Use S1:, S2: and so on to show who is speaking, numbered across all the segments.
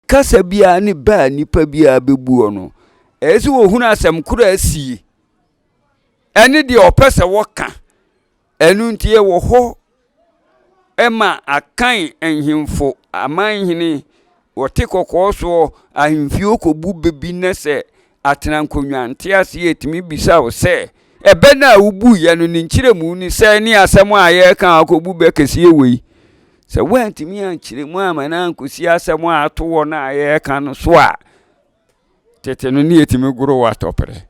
S1: Kasa biara ne bɛ a nipa biara bɛbuo no, ɛyɛ sɛ wɔhunu asɛm korɔ a asie ɛne deɛ ɔpɛ sɛ wɔka. Ɛno nti ɛwɔ hɔ ma Akan nhemfo, amanhene, wɔte kɔkɔɔ soɔ, ahemfie kɔbu bɛ bi na sɛ atena nkonnwa nte aseɛ ɛtumi bisa wo sɛ, ɛbɛ no a wobuiɛ no ne nkyerɛmu ne sɛn ne asɛm a yɛreka a wokɔbu bɛ kɛseɛ wei? Sɛ woantumi ankyerɛ mu amma no ankɔsi asɛm a ato hɔ no a yɛreka no so a, tete no ne yɛtumi goro wɔ atɔprɛ.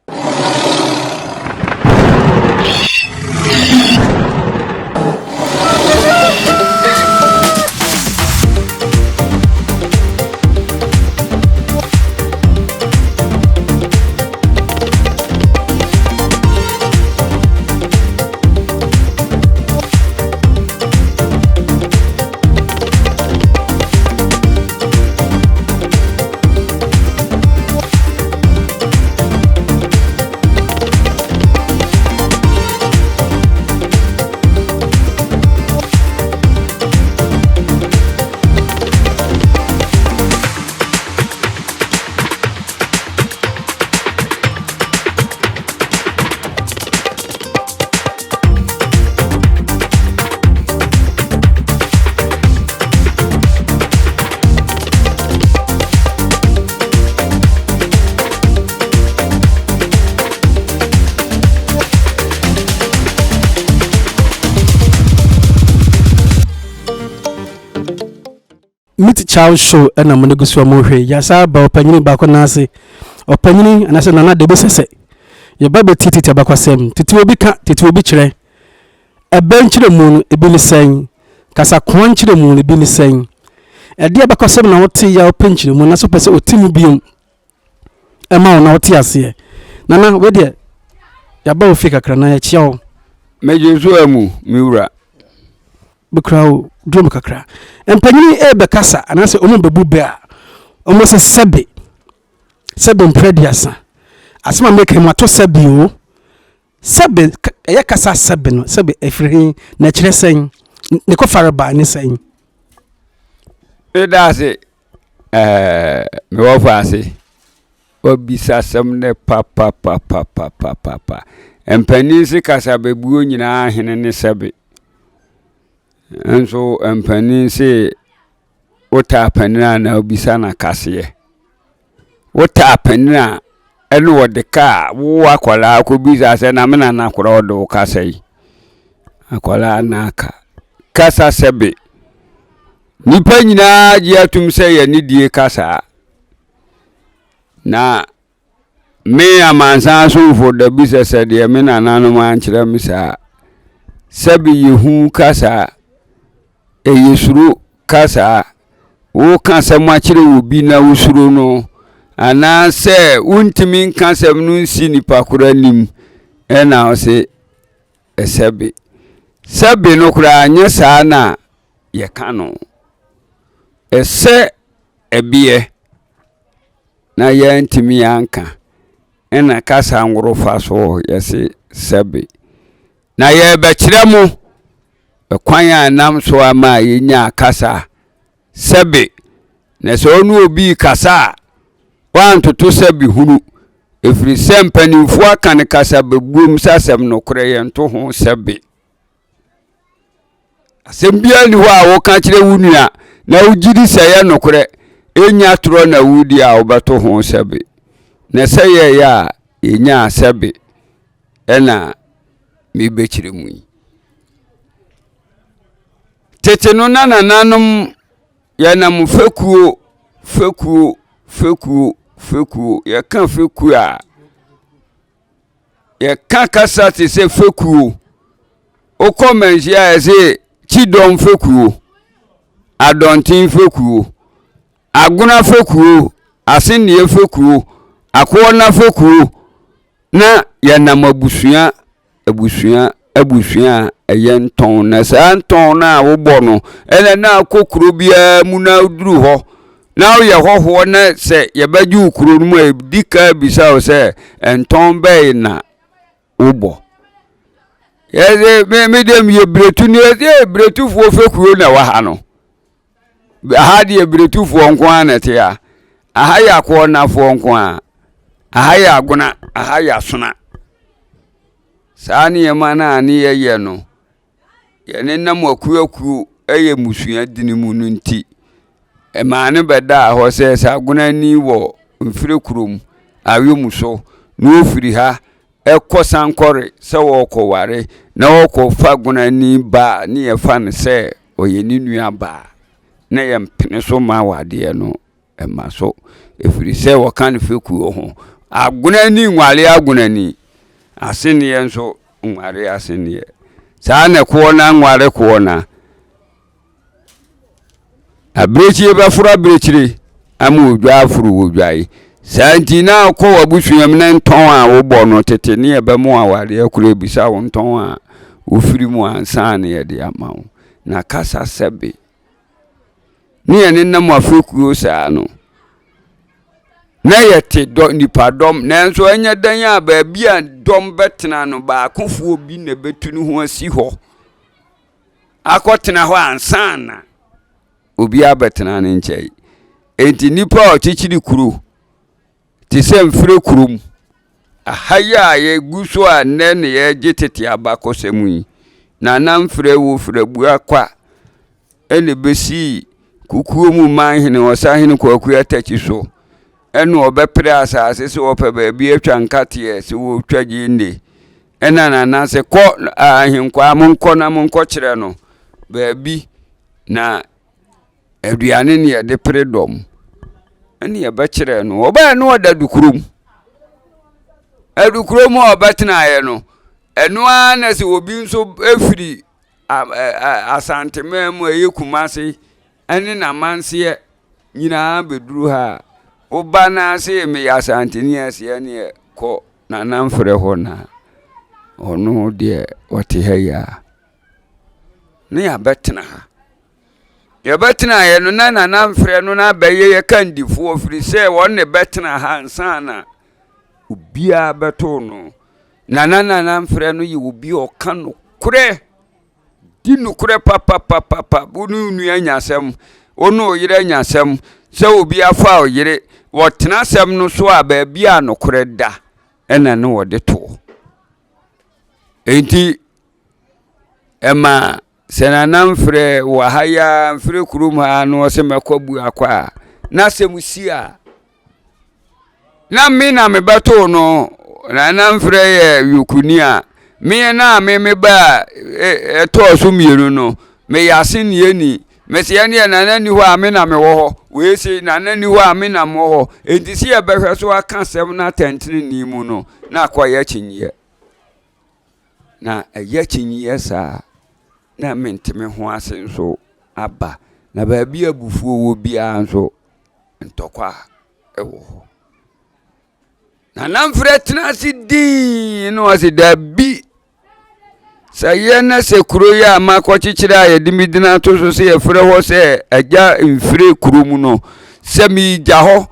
S2: Meet Child Show na mo ne gu so a mohwɛ yi. Yɛasan aba ɔpanyini baako nan ase. Ɔpanyini anaasɛ Nana Debe Sɛsɛ. Yɛba bɛtie tete abakwasɛm. Tete obi ka, tete obi kyerɛ. Ɛbɛ nkyerɛmu no, ebi ne sɛn? Kasakoa nkyerɛmu no, ebi ne sɛn? Ɛdeɛ abakwasɛm na wote yɛ a wopɛ nkyerɛmu anaasɛ wopɛ sɛ ɔte mu biom ɛma wo na wote aseɛ. Nana, wei deɛ yɛaba wo fie kakra na yɛkyia wo.
S1: Megye so amu, me wura.
S2: Mekura wo duro mu kakra. Mpanyini rebɛkasa anaasɛ wɔn bɛbu bɛ a, wɔn sɛ sɛbe, sɛbe mprɛ aduasa. Asɛm a meka yi mato sɛbe o. Sɛbe, ɛyɛ kasa sɛbe no, sɛbe ɛfiri he na ɛkyerɛ sɛn? Ne kɔfarebaa ne sɛn?
S1: Meda ase ɛɛ mewɔ fa ase. Wabisa asɛm no papapapapapapa. Mpanin se kasabebuo nyinaa hene ne sɛbe. Nso mpanin se wotaa panin a na wobisa no akaseɛ. Wotaa panin a ɛne wɔde ka a wo akwadaa kɔbisa sɛ na me nana koraa ɔde wo kasa yi. Akwadaa na aka. Kasa sɛbe. Nnipa nyinaa gye atum sɛ yɛne die kasa. Na me amansan somfo dabi sɛ sɛ deɛ me nananom ankyerɛ me saa. Sɛbe yɛ hu kasa, ɛyɛ suro kasa. Woka asɛm akyerɛ obi na wosuro no, anaasɛ wontumi nka asɛm no nsi nipa koro anim ɛna ɔse sɛbe. Sɛbe no koraa nyɛ saa na yɛka no. Ɛsɛ ɛbeɛ na yɛantumi anka ɛna kasa nworofa so yɛse sɛbe. Na yɛrebɛkyerɛ mo ɛkwan a ɛnam so ama a yɛnyaa kasa sɛbe. Na sɛ ɔne obi kasa a, wantoto sɛbe hunu, ɛfiri sɛ mpanimfoɔ aka no kasa bɛbuom sɛ asɛm nokorɛ yɛnto ho sɛbe. Asɛm biara nni hɔ a woka kyerɛ wo nua na wogye di sɛ ɛyɛ nokorɛ, ɛnya torɔ na wodi a wobɛto ho sɛbe. Na sɛ yɛyɛ a yɛnyaa sɛbe ɛna mebɛkyerɛ mu yi. Tete no na nananom yɛnam fekuo fekuo fekuo fekuo yɛka fekuo a Yɛka kasa te sɛ fekuo. Wokɔ manhyia a yɛse kyidɔm fekuo, adɔnten fekuo, agona fekuo, asenneɛ fekuo, akoɔna fekuo na yɛnam abusua abusua abusua a ɛyɛ ntɔn na saa ntɔn no a wobɔ no ɛna na akɔ kuro biara mu na woduru hɔ na woyɛ hɔhoɔ na sɛ yɛbɛgye wo kuro no mu a ɛdi ka bisa wo sɛ ntɔn bɛn na wobɔ yɛsɛ me me deɛ meyɛ biretu ne yɛsɛ biretufoɔ fɛ kuro na ɛwɔ ha no ha deɛ biretufoɔ nko ara na ɛte ha. Aha yɛ akoɔnafoɔ nko a. Aha yɛ agona, aha yɛ asona. Saa nneɛma no a ne yɛyɛ no, yɛnenam akuakuo yɛ mmusua dini mu no nti, ɛmaa no bɛdaa hɔ sɛ sɛ agonani wɔ mfiri kurom, ayomu so, na ɔfiri ha kɔ sankɔre sɛ ɔrekɔware na ɔrekɔfa gonani ba a, ne yɛfa no sɛ ɔyɛ ne nua baa, na yɛmpene so ma awadeɛ no mma so, ɛfiri sɛ wɔka no fekuo ho. Agonani nware agonani, aseneɛ nso nware aseneɛ. Saa na koɔ na nware koɔ na. Abirekyie bɛforo abirekyire ama odwa aforo odwae. Saa nti na kɔ w'abusua mu na ntɔn a wobɔ no tete ne ɛbɛmo awareɛ koro ebisa wo ntɔn a wofiri mu ansa na yɛde ama wo. Na kasa sɛbe ne yɛn nenam afekuo saa no na yɛte dɔ nipadɔm nanso ɛnyɛ dɛn a baabi a dɔm bɛtena no baakofoɔ bi na ɛbɛtu ne ho asi hɔ akɔtena hɔ ansa na obi abɛtena ne nkyɛn. Enti nnipa a ɔkyekyere kuro te sɛ mfiri kurom aha yi a yɛgu so a nnɛ na yɛregye tete abakɔsɛm yi, Nana Mfrɛ wo Frɛbua Kwa ɛna ɛbɛsii kukuo mu manhene Ɔsahene Kwaku Atakyi so ɛna ɔbɛpere asase sɛ ɔpɛ baabi atwa nkateɛ sɛ wɔretwa gyeene Ɛna Nana se, Kɔ ahenkwaa, monkɔ na monkɔkyerɛ no baabi na aduane ne yɛde pere dɔm. Ɛne yɛbɛkyerɛ no. Ɔbɛɛ no ɔda dukurom. Adukurom a ɔbɛtenaeɛ no, ɛno ara na sɛ obi nso firi Asanteman mu a ɛyɛ Kumase ne n'amanseɛ nyinaa bɛduru ha a, woba no ase meyɛ Asanteni aseɛ neɛ kɔ Nana mfrɛ hɔ na ɔno deɛ ɔte ha yi a, ne yɛabɛtena ha. Yɛbɛtenaeɛ no na Nana mfrɛ no na abɛyɛ yɛ kandifoɔ firi sɛ wɔn ne bɛtena ha ansa na obiara bɛtoo no. Nana Nana mfrɛ no yɛ obi a ɔka nokorɛ. Di nokorɛ papapapapa. Wo ne wo nua anya asɛm, wo ne wo yere anya asɛm, sɛ obi afa wo yere, wɔtena asɛm no so a baabi a nokorɛ da ɛna ne wɔde toɔ. Enti ɛma sɛ nana mfrɛ wɔ ha yi ara mfrɛ kurom ha na ɔsɛ mɛkɔ abu akɔ a na asɛm si a na me na mebɛtoo no na na mfrɛ yɛ yokuni a me na me me ba a ɛtɔɔ so mmienu no meyɛ asenneɛni mese ɛneɛ nana ni hɔ a me na mewɔ hɔ wei se nana ni hɔ a me na mewɔ hɔ enti sɛ yɛbɛhwɛ so aka asɛm no atɛntenenee mu no na akɔyɛ kyinyeɛ na ɛyɛ kyinyeɛ saa na mente me ho ase nso aba na baabi abufuo wɔ biara nso ntɔkwa wɔ hɔ. Na Namfrɛ tena ase dinn na ɔse dabi sɛ yɛ na sɛ kuro yi a makɔkyekyere a yɛde me din ato so sɛ yɛfrɛ hɔ sɛ agya mfire kuro mu no sɛ megya hɔ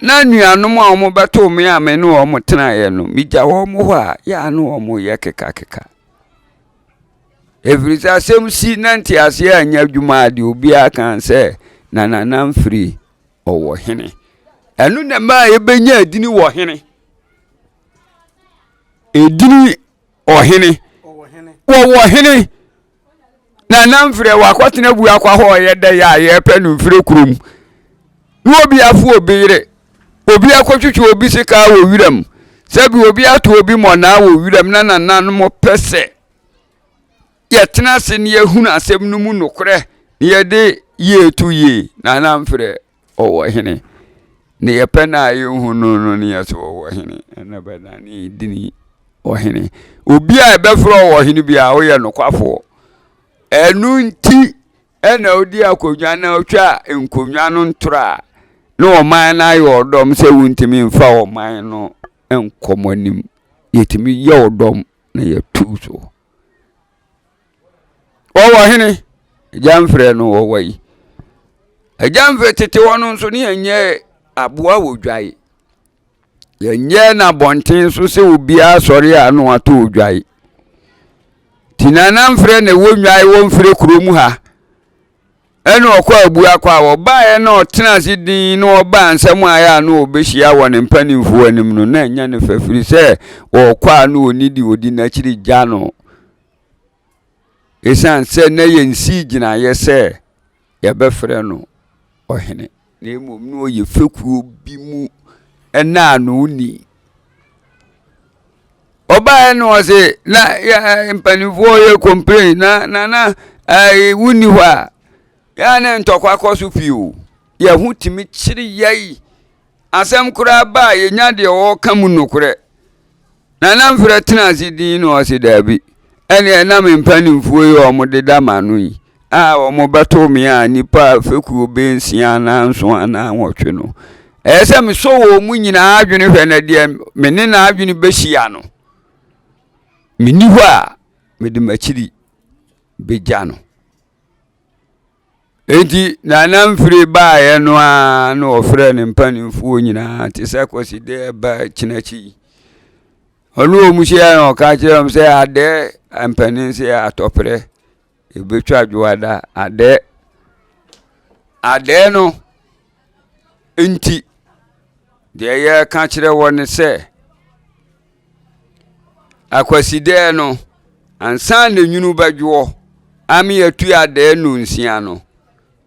S1: na nuanom a wɔbɛtoo me a me ne wɔn tenaeɛ no megya wɔn hɔ a yɛ a ne wɔn yɛ kekakeka. Ɛfiri sɛ asɛm si na nteaseɛ anyɛ adwuma a deɛ obiara kan sɛ na nana mfiri ɔwɔ hene. Ɛno na ɛma yɛbɛnya edini wɔ hene. Edini ɔhene. Wɔwɔ hene. Na nana mfiri wakɔtena bu akɔ hɔ ɔyɛ dɛ yɛ a yɛpɛ no mfiri kurom. Na obi afo obi yere. Obi akɔtwitwi obi sika wɔ wiram. Sɛbi obi ato obi mmɔnaa wɔ wiram na nananom pɛ sɛ yɛtena ase na yɛhunu asɛm no mu nokorɛ na yɛde yie to yie na na mfrɛ ɔwɔ hene na yɛpɛ no a yɛnhu no no ne yɛsɛ ɔwɔ hene ɛna bɛdane dini ɔhene obi a ɛbɛfrɛ ɔwɔ hene bi a woyɛ nokwafoɔ ɛno nti ɛna odi akonnwa na ɔtwa nkonnwa no ntorɔ a na ɔman no ayɛ ɔdɔm sɛ wontumi mfa ɔman no nkɔ mo anim yɛtumi yɛ ɔdɔm na yɛtu so. Wɔwɔ hene? Agya mfrɛ no wɔwɔ yi. Agya mfrɛ tete hɔ no nso ne yɛnyɛ aboa wɔ dwae. Yɛnyɛ no abɔnten so sɛ obiara sɔre a na wato odwae. Nti nana mfrɛ na ɛwɔ nnwae wɔ mfrɛ kurom ha. Ɛna ɔkɔ abua kɔ a ɔbaeɛ na ɔtena ase din na ɔbaa nsɛm a ɛyɛ a na ɔbɛhyia wɔ ne mpanimfoɔ anim no na ɛnyɛ ne fɛ firi sɛ ɔkɔ a na ɔni deɛ ɔdi n'akyiri gya no. Ɛsiane sɛ na yɛnsii gyinaeɛ sɛ yɛbɛfrɛ no ɔhene na mmom na ɔyɛ fekuo bi mu nnaanoni. Ɔbaeɛ no ɔse na yɛ mpanimfoɔ yɛ complain na nana ɛɛ wonni hɔ a yɛa ne ntɔkwa kɔ so pii o. Yɛn ho tumi kyere yɛn. Asɛm koraa ba a yɛnya deɛ ɔreka mu nokorɛ. Nana mfrɛ tena ase din na ɔse daabi. Ɛneɛ na me mpanimfoɔ yi a wɔdeda m'ano yi a wɔbɛto me a nnipa fekuo bɛyɛ nsia anaa nson anaa nwɔtwe no, ɛyɛ sɛ mesɔ wɔn mu nyinaa adwene hwɛ na deɛ me ne n'adwene bɛhyia no, menni hɔ a mede m'akyiri bɛgya no. Enti Nana Mfiri baeɛ no ara na ɔfrɛɛ ne mpanimfoɔ nyinaa te sɛ Kwasi dɛ ɛba kyinakyi yi. Ɔne wɔn hyia na ɔka kyerɛ wɔn sɛ adɛ mpanin sɛ atɔprɛ ɛbɛtwa dwoada adɛ. Adɛ no nti deɛ yɛreka kyerɛ wɔn ne sɛ Akwasidɛɛ no, ansa na nwunu bɛdwoɔ ame atu adɛɛ nnɔnsia no,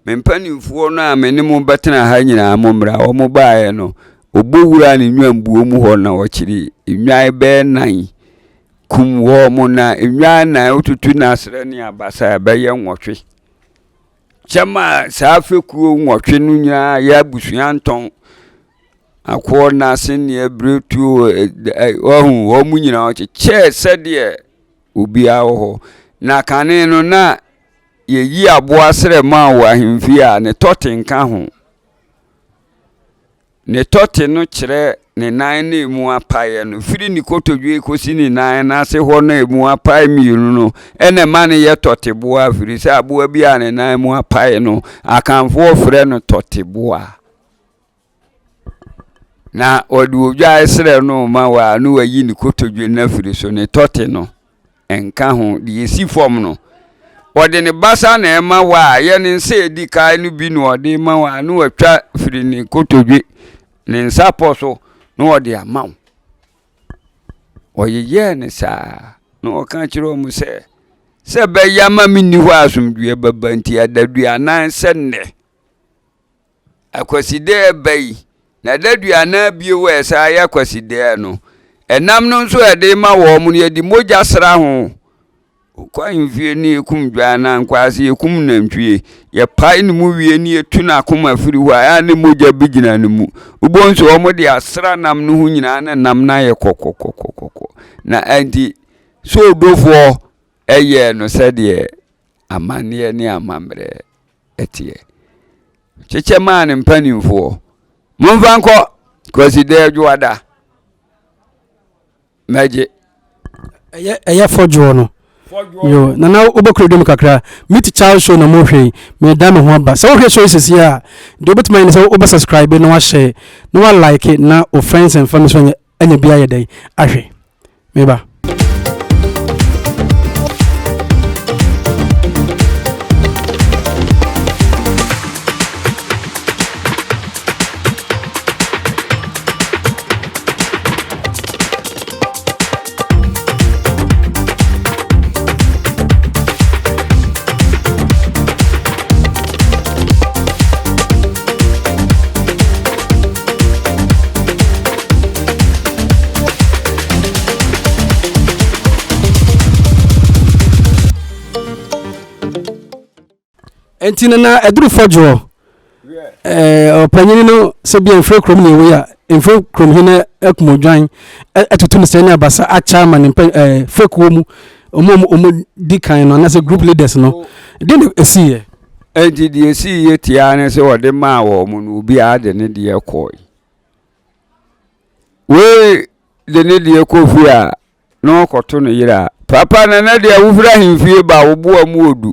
S1: me mpanimfoɔ no a me ne mo bɛtena ha nyinaa mommra. Wɔbaeɛ no, ɔbɔ wuraa ne nnwambuo mu hɔ na ɔkyeree nnwan bɛyɛ nan kum wɔn na nnwan nan wotutu n'asrɛ ne abasa a ɛbɛyɛ nwɔtwe. Kyɛ ma saa fekuo nwɔtwe no nyinaa yɛ abusua ntɔn. Akoɔ n'ase ne abiretuo wahu wɔn nyinaa ɔkyekyɛɛ sɛdeɛ obiara wɔ hɔ. Na kane no na yɛyi aboa srɛ ma wɔ ahemfie a ne tɔte nka ho. Ne tɔte no kyerɛ ne nan na emu apaeɛ no firi ne kotodwe kɔsi ne nan n'ase hɔ na emu apae mmienu no ɛna ɛma no yɛ tɔteboa firi sɛ aboa bi a ne nan mu apae no Akanfoɔ frɛ no tɔteboa. Na ɔde odwan srɛ no ma wɔ a na wayi ne kotodwe no afiri so, ne tɔte no nka ho, deɛ ɛsi fam no. Ɔde ne basa na ɛma wɔ a, ɛyɛ ne nsa a ɛdi kan no bi na ɔde ma wɔ a, na watwa firi ne kotodwe, ne nsa pɔ so, na ɔde ama wo. Ɔyeyɛɛ no saa, na ɔka kyerɛ wɔn sɛ, sɛ ɛbɛyɛ ama menni hɔ a asomdwoeɛ bɛba nti, adaduanan sɛ nnɛ. Akwasidaɛ ba yi, na daduanan bio a ɛsan yɛ Akwasidaɛ no, ɛnam no nso a yɛde ma wɔn no, yɛde mogya sra ho. Wokɔ ahemfie ne yɛkum dwan anaa nkwaase, yɛkum nantwie, yɛpae ne mu wie ne yɛtu n'akoma firi hɔ a, ɛa ne mogya bi gyina ne mu. Wobɛhu sɛ wɔde asra nam no ho nyinaa na nam no ayɛ kɔkɔkɔkɔkɔ. Na ɛnti, soodofoɔ ɛyɛɛ no sɛdeɛ amanneɛ ne amammerɛ teɛ. Kyekyɛ maa ne mpanimfoɔ. Momfa nkɔ Kwasida Adwoada. Mɛgye.
S2: Ɛyɛ ɛyɛ fɔdwoɔ no. Yo, nana wobɛkura dwom kakra. Meet Child Show na mohwɛ yi. Meda me ho aba. Sɛ wohwɛ show yi sisi a, deɛ wobɛtumi ayɛ ne sɛ wobɛ subscribe na wahyɛ na wa like na wo friends and family so anya bi ayɛ dɛn ahwɛ. Meba. Nti no na ɛduru fɔdwoɔ ɔpanyini no sɛ bia mfiri kurom ne ɛwei a mfiri kurom hene akum odwan atutu no sɛ ne abasa akyɛ ama ne mpa fekuo mu ɔmo ɔmo di kan no anaasɛ group leaders no de na ɛsiiɛ.
S1: Enti deɛ ɛsiiɛ tiaa ne sɛ ɔde maa wɔn no obiara de ne deɛ kɔe. Wei de ne deɛ kɔ fie a na ɔkɔto ne yere a papa nana deɛ wofiri ahemfie ba wo boa mu odu.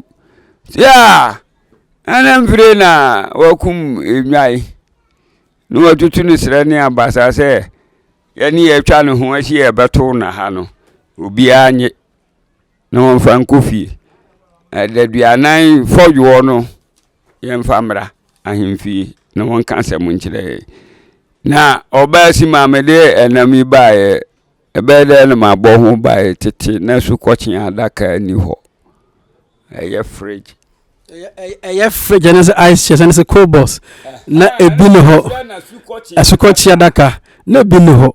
S1: Tia nana mfire na wakum nnwan na watutu ne serɛ ne abasa sɛ yɛne yɛatwa ne ho ahyia yɛbɛto na ha no obiara nye na wɔmfa nkɔ fie. Adaduanan fɔdwoɔ no. yɛmfa mmra ahemfie na wɔnka asɛm nkyerɛ yɛn. Na ɔbaa si maa mede ɛnam yi baeɛ, ɛbɛyɛ dɛ na mabɔ ho baeɛ tete na sukɔkye adaka nni hɔ. Ɛyɛ fridge.
S2: Ɛyɛ fridge ɛne sɛ ice chest ɛne sɛ cold box na ebi ne hɔ asukɔkye adaka na ebi ne hɔ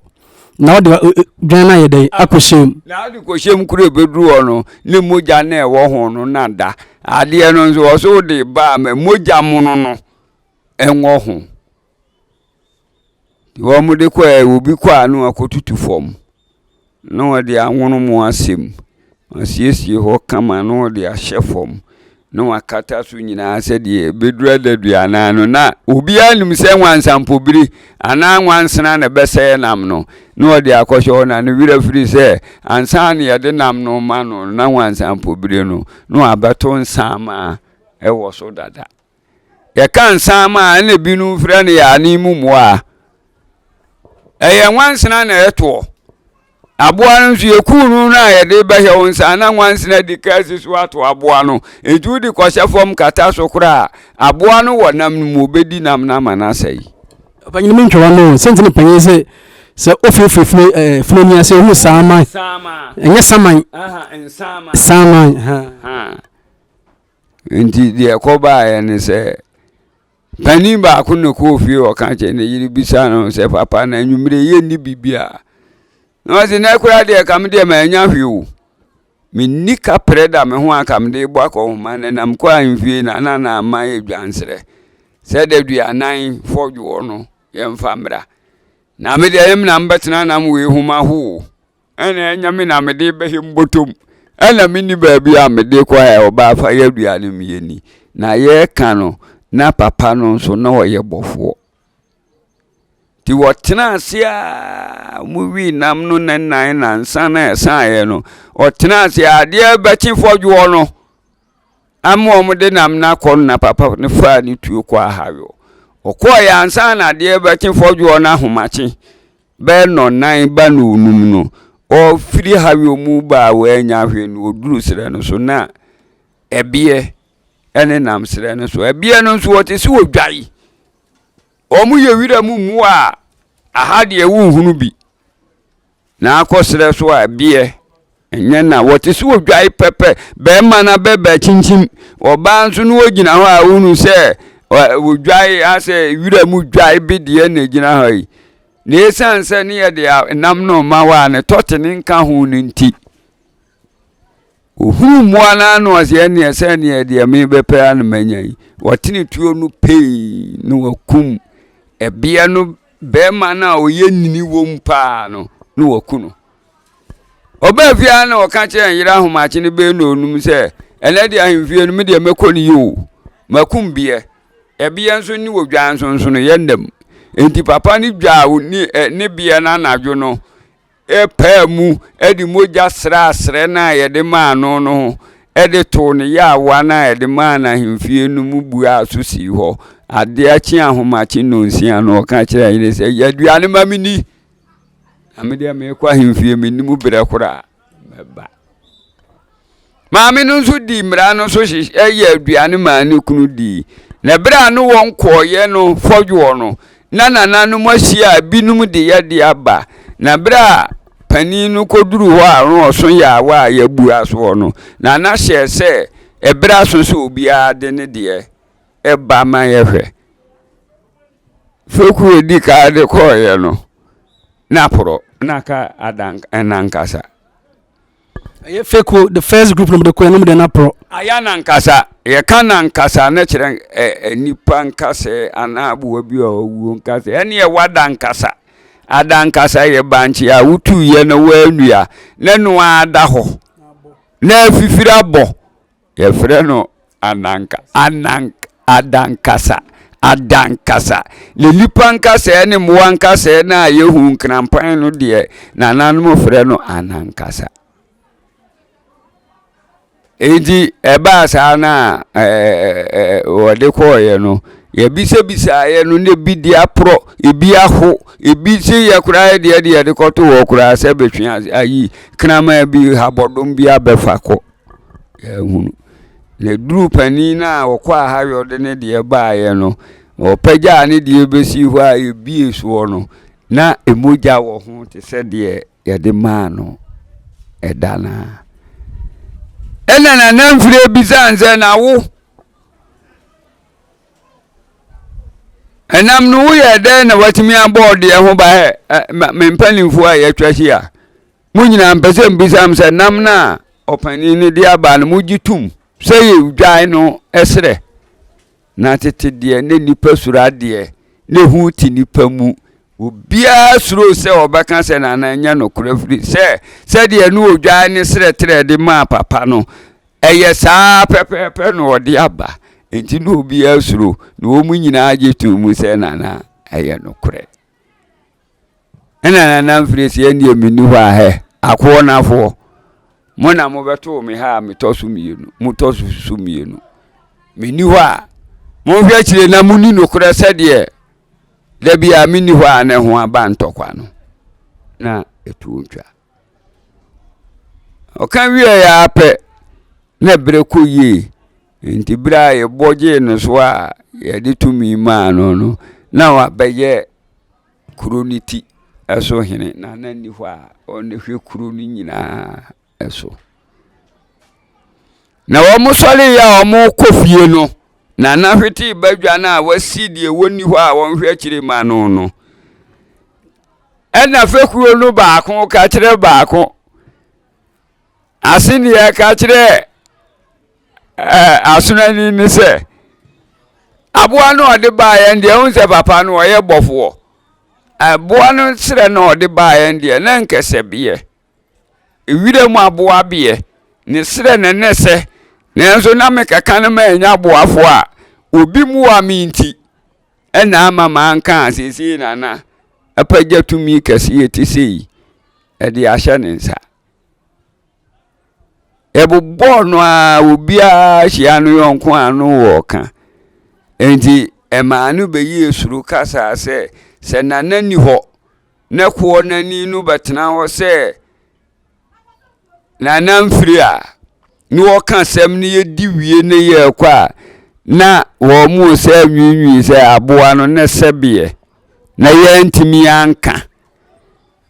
S2: na ɔde dwan no ayɛ dɛn akɔhyɛ mu.
S1: Na ɔde kɔhyɛ mu koro ebeduru hɔ no ne mogya na ɛwɔ ho no na da adeɛ no nso ɔso de ba ama mogya mono no ɛngɔ ho. Wɔde kɔɛ obi kɔ a na wakɔtutu fam na wɔde anwono mu asɛ mu. Wasiesie hɔ kama na wɔde ahyɛ fam na wakata so nyinaa sɛdeɛ ɛbɛduru adaduanan no na obiara nim sɛ nwansampobiri anaa nwansena na ɛbɛsɛe nam no na wɔde akɔhyɛ hɔ na ne werɛ firi sɛ ansa na yɛde nam no ma no na nwansampobiri no na wabɛto nsaama ɛwɔ so dada. Yɛka nsaama a, ɛna ebinom frɛ no yaane mu mmoa. Ɛyɛ nwansena na ɛtoɔ. Aboa no nso yɛkuu no no a yɛde bɛhyɛ wo nsa na nwansena di ka si so ato aboa no. Nti wode kɔhyɛ fam kata so koraa a, aboa no wɔ nam no mu, ɔbɛdi nam no ama no asɛe.
S2: Ɔpanyin mi ntwa wano sɛnti ne panyin sɛ sɛ ofirifiri funu ɛɛ funu ni ase ohun saaman ɛnyɛ saman saaman.
S1: Nti deɛ ɛkɔbaeɛ ne sɛ, panin baako na ɔkɔɔ fie ɔka kyerɛ ne yere bisa no sɛ papa na anwummerɛ yɛnni biribiara. Na ɔse nɛ koraa deɛ ka me deɛ mannya hwee o. Menni kaprɛ da me ho a ka mede bɔ akɔhoma na nam kɔ ahemfie na na na ama yɛ dwansrɛ sɛ daduanan fɔdwoɔ no yɛmfa mmra. Na me deɛ ɛyɛ me na mebɛtena nam wei ho maho o. Ɛna ɛnyɛ me na mede bɛhyɛ me bɔtɔ mu. Ɛna menni baabi a mede kɔ a ɔbaa fa yɛ aduane mu yɛni. Na yɛreka no, na papa no nso na ɔyɛ bɔfoɔ. Nti wɔtena ase a wɔwii nam no ne nan nansa na ɛsaeɛ no, ɔtena ase a adeɛ bɛkye fɔdwoɔ no ama wɔde nam no akɔ no na papa no faa ne tuo kɔ ahaweɔ. Ɔkɔɔeɛ ansa na adeɛ bɛkye fɔdwoɔ no ahomakye. Bɛyɛ nnɔnnan ba nnɔnnum no, ɔfiri haweɔ mu ba a wannya hwee no, ɔduru serɛ no so na ɛbeɛ ne nam serɛ no so. Ɛbeɛ no nso wɔte sɛ odwan. Wɔn yɛ wira mu mmoa a aha deɛ wonhunu bi. Na akɔ serɛ so a ɛbeɛ Ɛnyɛ na wɔte sɛ odwae pɛpɛ, bɛrima no abɛbɛ kyinkyim, ɔbaa nso no ogyina hɔ a wonu sɛ odwae asɛ wira mu dwae bi deɛ na egyina hɔ yi. Na esiane sɛ ne yɛde nam no ma hɔ a ne tɔte ne nka ho no nti, ohunu mmoa no ano ɔsɛ ɛneɛ sɛ neɛ deɛ mebɛpɛ a na manya yi. Wɔtene tuo no pei na wakum ɛbeɛ no bɛrima no a ɔyɛ nini wom paa no na waku no. Ɔbaa fie ara na ɔka kyerɛɛ ne yere ahomakye no bɛyɛ nnɔnnum sɛ, Ɛnɛ deɛ ahemfie no, me deɛ mɛkɔ no yie o. Makum beɛ. Ɛbeɛ nso ne odwan nsonsonoeɛ nna mu. Enti papa no dwaa ne, ne beɛ no anadwo no, paa mu de mogya sraa serɛ no a yɛde maa no no ho de too ne yaawa no a yɛde maa no ahemfie no mu buaa so sii hɔ. Adeɛ kye ahomakye nnɔnsia no, ɔka kyerɛɛ yere sɛ, Yɛ aduane ma menni. Na me deɛ merekɔ ahemfie mennim berɛ koraa mɛba. Maame no nso dii mmara no so hyehyɛ yɛ aduane maa ne kunu dii. Na berɛ a ne wɔn kɔɔeɛ no fɔdwoɔ no, na nananom ahyia a binom de yɛde aba. Na berɛ a panin no kɔduru hɔ a na ɔso yaawa a yɛabua soɔ no, nana hyɛɛ sɛ ɛberɛ aso sɛ obiara de ne deɛ ɛba ma yɛhwɛ. Fekuo a ɛdi kan de kɔeɛ no, na aporɔ, na aka adank nankasa.
S2: Ɛyɛ fekuo, the first group no de kɔeɛ no mu deɛ na aporɔ.
S1: Aya nankasa, yɛka nankasa na kyerɛ ɛ nipa nkasɛɛ anaa aboa bi a ɔwuo nkasɛɛ. Ɛne ɛwɔ adankasa. Adankasa yɛ bankye a wotuiɛ na woanua na ɛno ara da hɔ na afifiri abɔ. Yɛfrɛ no ananka, anank, adankasa, adankasa. Na nnipa nkasɛɛ ne mmoa nkasɛɛ no a yɛhu nkrampan no deɛ, nananom frɛ no anankasa. Enti ɛbaa saa no a wɔde kɔɔeɛ no, yɛbisabisaeɛ no na ebi de aporɔ, ebi aho, ebi se yɛ koraa deɛ deɛ yɛde kɔto hɔ koraa sɛ bɛtwe ayi kraman bi habɔdom bi abɛfa kɔ. Yɛahunu. Na ɛduruu panin no a ɔkɔɔ ahayɔ de ne deɛ baeɛ no, ɔpagyaa ne deɛ bɛsii hɔ a ɛbie soɔ no, na mogya wɔ ho te sɛ deɛ yɛde maa no ɛda no ara. Ɛna Nana Mfire bisaa no sɛ, na wo, ɛnam no woyɛ dɛn na watumi abɔ ɔdeɛ ho ba ɛ me mpanimfoɔ a yɛatwa hyia Mo nyinaa mpɛ sɛ mbisa m sɛ nam no a ɔpanin no de aba no mogye tom sɛ yɛ odwan no serɛ? Na tete deɛ ne nnipa suro adeɛ, ne hu te nnipa mu. Obiara suro sɛ ɔbɛka sɛ nana ɛnyɛ nokorɛ firi sɛ sɛdeɛ ne odwan ne serɛ trɛ de maa papa no ɛyɛ saa pɛpɛɛpɛ na ɔde aba. Nti na obiara suro na wɔn nyinaa gye tom mu sɛ nana ɛyɛ nokorɛ. Ɛna Nana Mfiri se ɛndeɛ menni hɔ a hɛ, akoɔnafoɔ, mo na mobɛtoo me ha a metɔ so mmienu, motɔ so mmienu. Menni hɔ a, monhwɛ akyire na monni nokorɛ sɛdeɛ da bi a menni hɔ a ne ho aba ntɔkwa no na ɛtuo ntwa. Ɔka wieeɛ ara pɛ na berɛ kɔ yie. Nti berɛ a yɛbɔ gyee no so a yɛde tumi maa no no, na wabɛyɛ kuro no ti so hene na na nni hɔ a ɔhwɛ kuro no nyinaa so. Na wɔsɔreeɛ a wɔrekɔ fie no, na na hwetee badwa no a wɔasi deɛ wɔnni hɔ a wɔnhwɛ akyire ma no no. Ɛna fekuo no baako ka kyerɛ baako, aseneɛ ka kyerɛ ɛɛ asonani no sɛ, aboa no a ɔde baeɛ no deɛ wohu sɛ papa no ɔyɛ bɔfoɔ. Aboa no serɛ no a ɔde baeɛ no deɛ na nkɛsɛ beɛ. Ewira mu aboa beɛ. Ne serɛ na ne sɛ. Nanso na mekeka no ma ɛnya aboafoɔ a obi mmoa me nti ɛna ama manka a seesei nana apagya tumi kɛseɛ te sei ɛde ahyɛ ne nsa. Yɛbobɔɔ no ara, obiara hyia no yɔnko a no wɔ ɔka. Enti ɛmaa no bɛyɛɛ suro kasaa sɛ, sɛ Nana nni hɔ na koɔ no ani no bɛtena hɔ sɛ Nana mfiri a, na wɔka asɛm no yɛdi wie ne yɛrekɔ a, na wɔn sɛ nwiinwii sɛ aboa no ne sɛbeɛ na yɛntumi anka.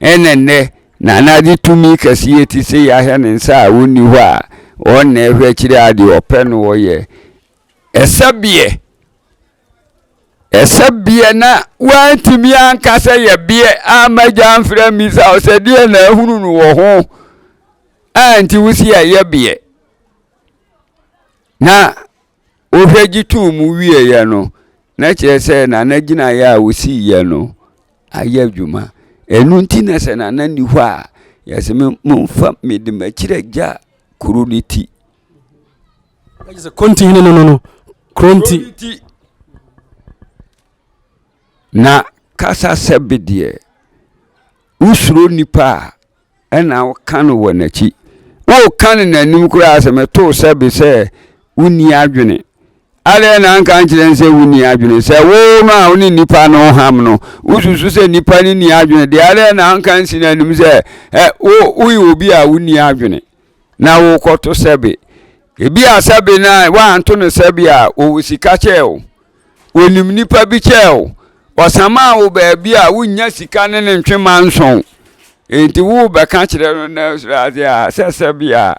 S1: Ɛna nnɛ, Nana de tumi kɛseɛ ti sɛ yɛahwɛ ne nsa a ɔnni hɔ a, ɔn na ɛhwɛ akyire a deɛ ɔpɛ no ɔyɛ. Ɛsɛ beɛ, ɛsɛ beɛ na wantumi anka sɛ yɛ beɛ amma gya amfrɛ ammisa wo sɛ deɛ na ahunu no wɔ ho a nti wo si ɛyɛ beɛ. Na wohwɛ gye too mu wieeɛ no, na kyerɛ sɛ Nana gyinaeɛ a ɔsiiɛ no ayɛ adwuma. Ɛno nti na sɛ Nana nni hɔ a, yɛsɛ momfa mede m'akyiri agya kuro no ti.
S2: Sɛ konti hene no no no, kuro nti.
S1: Ti. Na kasa sɛbe deɛ, wosuro nipa a, ɛna woka no wɔ n'akyi. Woka no n'anim koraa sɛ metoo sɛbe sɛ wonni adwene. Adɛn na anka nkyerɛ no sɛ wonni adwene? Sɛ wo no a wo ne nnipa no ham no, wosusu sɛ nnipa no nni adwene deɛ, adɛn na anka nsi n'anim sɛ ɛ wo woyɛ obi a wonni adwene na wokɔto sɛbe? Ebi a sɛbe no a woanto no sɛbe a wɔwɔ sika kyɛɛ wo. Onim nipa bi kyɛɛ wo. Ɔsamaa wo baabi a wonnya sika ne ne ntwe manson. Enti worebɛka kyerɛ no na soro ase a sɛ sɛbe a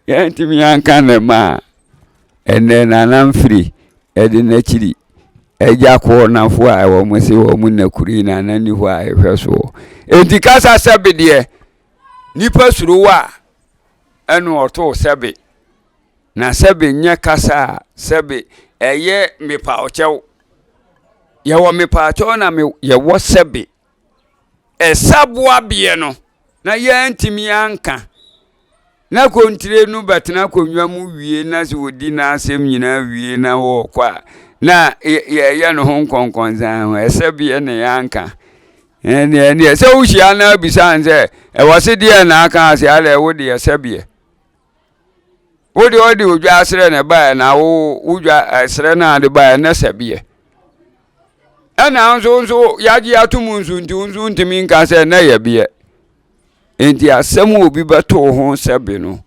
S1: yɛntumi anka ne ma a ɛnɛ Nana Mfiri ɛde n'akyiri agya kɔɔ nafo a wɔn se wɔn nna kuro yi Nana ni hɔ a ɛhwɛ soɔ. Enti kasa sɛbe deɛ nipa suro wo a ɛna ɔtoo sɛbe. Na sɛbe nyɛ kasa a sɛbe ɛyɛ mepaakyɛw. Yɛwɔ mepaakyɛw na me yɛwɔ sɛbe. Ɛsaboa beɛ no na yɛantumi anka. Na kontire no bɛtena akonnwa mu wie na sɛ wɔdi n'asɛm nyinaa wie na wɔrekɔ a na yɛyɛ no ho nkɔnkɔnsan ho ɛsɛ beɛ na yɛanka. Ɛneɛ ɛneɛ sɛ wohyia no abisa sɛ ɛwɔ se deɛ na aka ase alɛ wo deɛ sɛbeɛ. Wo deɛ ɔde odwa asrɛ na ɛbaeɛ na wo wodwa ɛsrɛ no a de baeɛ na sɛbeɛ. Ɛna nso nso yɛagye ato mu nso nti nso ntumi nka sɛ na yɛ beɛ. Nti asɛm obi bɛto ho sɛbe no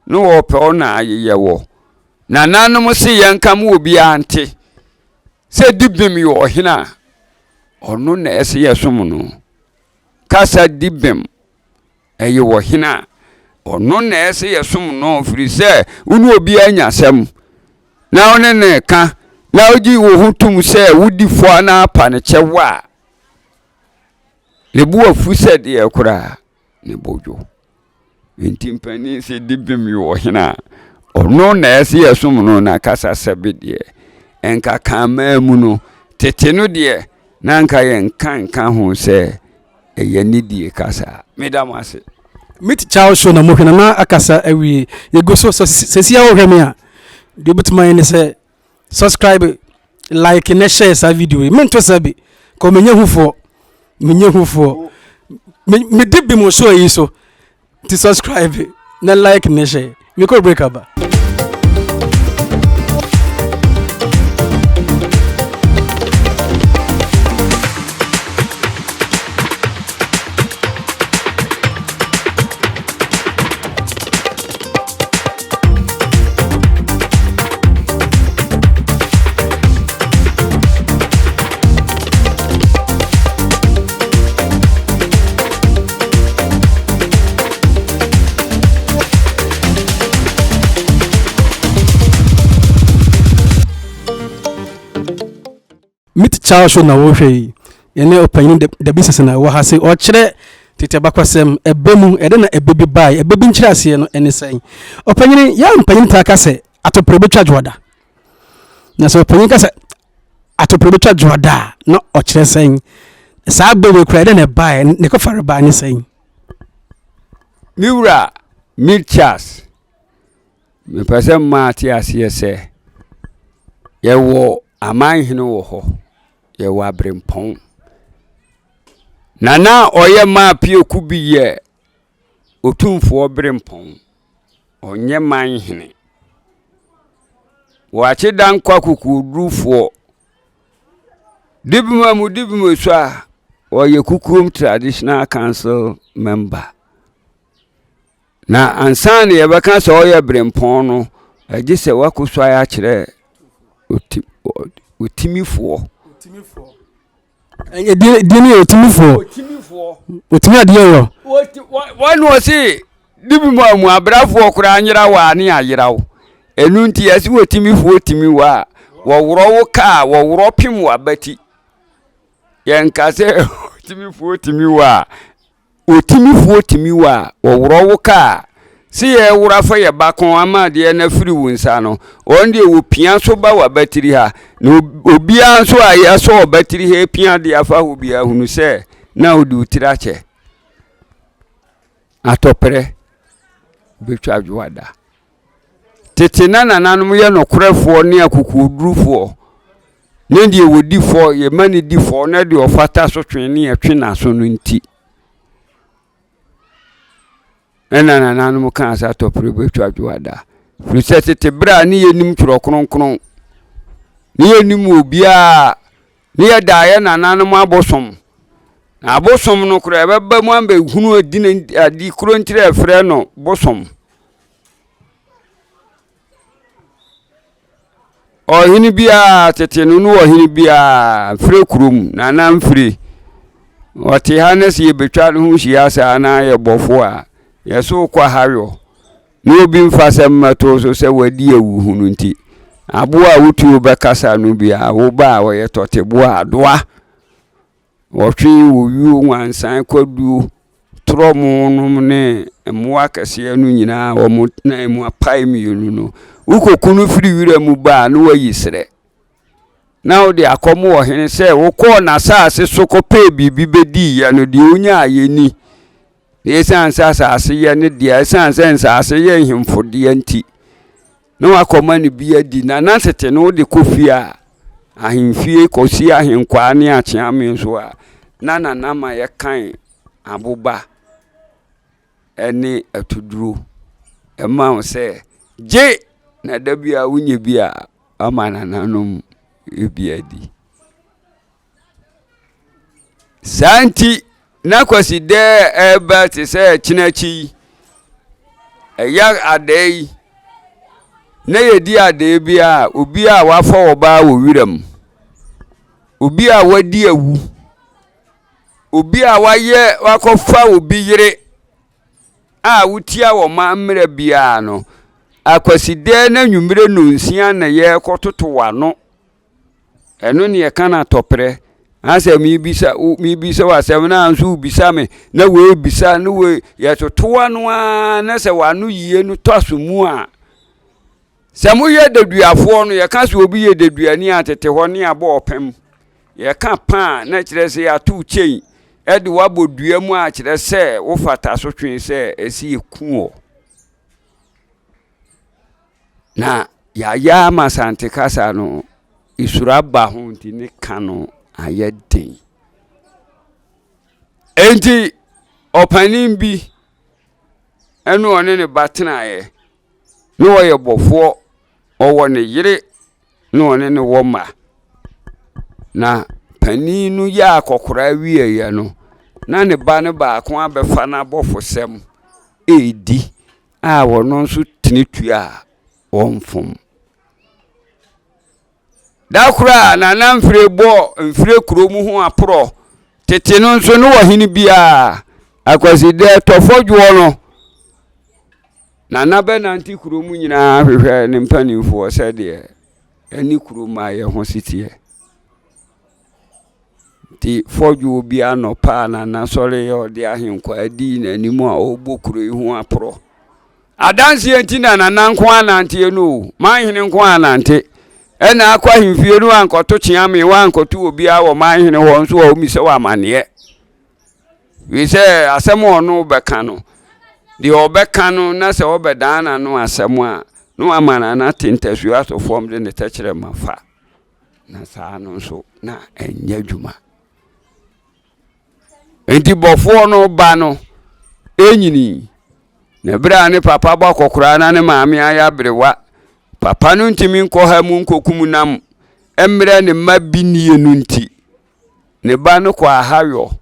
S1: na wɔpɛ wo na ayeyɛ wɔ. Nananom se yɛnka ma obiara nte sɛ Dibem yɛ ɔhene a, ɔno na ɛsɛ yɛsom no. Kasa Dibem ɛyɛ ɔhene a, ɔno na ɛsɛ yɛsom no firi sɛ wo ne obiara nya asɛm na wo ne no ka na wogye wo ho tom sɛ wodi fɔ anaa pa no kyɛw a, ne bo afu sɛ deɛ koraa ne bo dwo. Enti mpanin sɛ di bem yɛ ɔhene a, ɔno na ɛsɛ yɛsom no na kasa sɛbe deɛ nka kanmaa mu no tete no deɛ na nka yɛnka nka ho sɛ ɛyɛ nidie kasa. Meda mo ase.
S2: Meet Charles show na mohwɛ na na akasa awie. Yɛgu so sɛ sɛsi a wohwɛ me a deɛ wobɛtumi ayɛ ne sɛ subscribe like na share saa video yi mento sɛ bi kɔ menyɛ hufoɔ menyɛ hufoɔ medi bi mo show yi so nti subscribe na like na share mekɔ break aba. Meet Charles show na wɔhwɛ yi yɛne ɔpanyin Dabi Sese na ɛwɔ ha se ɔkyerɛ tete abakwasɛm ɛbɛ mu ɛde na ɛbɛ bi bae ɛbɛ bi nkyerɛaseɛ no ɛne sɛn ɔpanyin yɛ mpanyin taa ka sɛ atopere bɛtwa dwoada na sɛ ɔpanyin ka sɛ atopere bɛtwa dwoada a na ɔkyerɛ sɛn saa bɛ wei kura ɛde na ɛbae ne kɔfare bae ne sɛn.
S1: Me wura Meet Charles Mepɛ sɛ mma te aseɛ sɛ yɛwɔ amanhene wɔ hɔ, yɛwɔ aberempɔn. Na na ɔyɛ maa Pieku bi yɛ otumfoɔ berempɔn, ɔnyɛ manhene. Wɔakye Dankwa kokoɔdurufoɔ. Dibima mu Dibima su a, ɔyɛ Kukuom Traditional Council member. Na ansa na yɛbɛka sɛ ɔyɛ berempɔn no, ɛgye sɛ wakɔsuae akyerɛ otimifoɔ.
S2: Din yɛ otimifoɔ. Otimi adeɛ yɔ.
S1: Wɔn ɔse dibi mu a mu abrafoɔ koraa nyera wɔ a ne ayera wo. Ɛno nti yɛse otimifoɔ timi wɔ a wɔworɔ wo kaa wɔworɔ pem wɔ abati. Yɛnka sɛ otimifoɔ timi wɔ a Otimifoɔ tumi wo a, wɔworɔ wo ka a, se yɛreworo afa yɛ ba kɔn ama adeɛ no afiri wo nsa no, wɔn deɛ wɔpia so ba w'abatiri ha. Na obiara nso a yɛasɔ ɔbatiri ha apia adeɛ afa hɔ biara hunu sɛ na ɔde wo tiri akyɛ. Atɔprɛ bɛtwa adwoada. Tete na nananom yɛ nokorɛfoɔ ne akokoɔdurufoɔ, ne deɛ wɔdi fɔ, yɛma no di fɔ, na deɛ ɔfata so twe ne yɛtwe n'aso no nti. Ɛna nananom kaa sɛ atɔpere bɛtwa dwoada. Firi sɛ tete berɛ a ne yɛnim twerɛ kronkron, ne yɛnim obiara, Ne yɛdaa yɛ nananom abosom. Na abosom no koraa ɛbɛba mu abɛhunu adina ade koro ntiri a ɛfrɛ no bosom. Ɔhene biara tete no ne ɔhene biara mfiri kurom nana mfiri. Ɔte ha na sɛ yɛbɛtwa ne ho hyia saa na yɛ bɔfo a yɛso kɔ ha yɔ. Na obi mfa asɛm mmɛto wo so sɛ wadi awu hunu nti, aboa a wotuo bɛkasa no bi a wo ba a ɔyɛ tɔteboa adoa, wɔtwe wɔwuo nwansan kwaduo torɔmo nom ne mmoa akɛseɛ no nyinaa wɔn nan mu apae mmienu no, wokɔku no firi wira mu ba a na wayi serɛ na wode akɔm ɔhene sɛ wokɔɔ n'asase so kɔpɛɛ biribi bɛdiiɛ no deɛ ɔnyaeɛ ni. Na esiane sɛ asase yɛ ne dea, esiane sɛ nsase yɛ nhemfo dea nti, na wakɔma no bi adi. Na na tete no wode kɔ fie a, ahemfie kɔsi ahenkwaa ne akyeame nso a, na nana ma yɛkan aboba ne atuduro ɛma wo sɛ gye na da bi a wonya bi a ama nananom bi adi. Saa nti, na Kwasida a ɛreba te sɛ ɛkyena akyi yi, ɛyɛ adaa yi. Na yɛdi adeɛ bi a obi a wafa ɔbaa wɔ wiram, obi a wadi awu, obi a wayɛ wakɔfa obi yere a wotia wɔn mma mmerɛ biara no, Akwasidɛɛ no anwummerɛ nnɔnsia na yɛrekɔtoto w'ano. Ɛno ne yɛka no atɔprɛ. Asɛ mebisa wo mebisa wo asɛm na nso wobisa me na wei bisa ne wei yɛtoto w'ano ara na sɛ w'ano yie no tɔ aso mu a sɛ moyɛ deduafoɔ no yɛka sɛ obi yɛ deduani a tete hɔ ne abɔ ɔpem yɛka pa a na kyerɛ sɛ yɛato kyɛn ɛde wabɔ dua mu a kyerɛ sɛ wofata so twe sɛ ɛsɛ yɛku wɔ Na yɛayɛ ama Asante kasa no, esuro aba ho nti ne ka no ayɛ den. Enti ɔpanin bi ɛne ɔne ne ba tenaeɛ na ɔyɛ bɔfoɔ, ɔwɔ ne yere na ɔne no wɔ mma. Na panin no yɛ akɔkora wieeɛ no, na ne ba no baako abɛfa n'abɔfosɛm redi. a ɔno nso tene tua a ɔmfom. Da koro a Nana Mfire bɔɔ Mfire kuro mu ho aporɔ tete no nso ne ɔhene biara Akwasidɛ tɔfɔdwoɔ no Nana bɛnante kuro mu nyinaa hwehwɛ ne mpanimfoɔ sɛdeɛ ɛne kuro mmaeɛ ho seteɛ. Nti fɔdwoɔ bi anɔpa a Nana sɔreeɛ a ɔde ahenkwaa dii n'anim a ɔrebɔ kuro yi ho aporɔ. Adanseɛ nti na Nana nko ananteɛ no o, manhene nko anante. Ɛna akɔ ahemfie no ankɔto kyeame, wankɔto obiara wɔ manhene hɔ nso a ɔmmisa wɔ amanneɛ. Wei sɛ asɛm a ɔno bɛka no, deɛ ɔbɛka no na sɛ ɔbɛdan n'ano asɛm a, na wama Nana te ntasuo ato fam de ne tɛkyerɛma fa. Na saa no nso na ɛnyɛ adwuma. Enti bɔfoɔ no ba no ɛnyini. Na berɛ a ne papa bɔ akɔkoraa na ne maame ayɛ aberewa, papa no ntumi nkɔ ha mu nkɔkum nam mmerɛ ne mma bi nie no nti, ne ba no kɔ ahayɔ.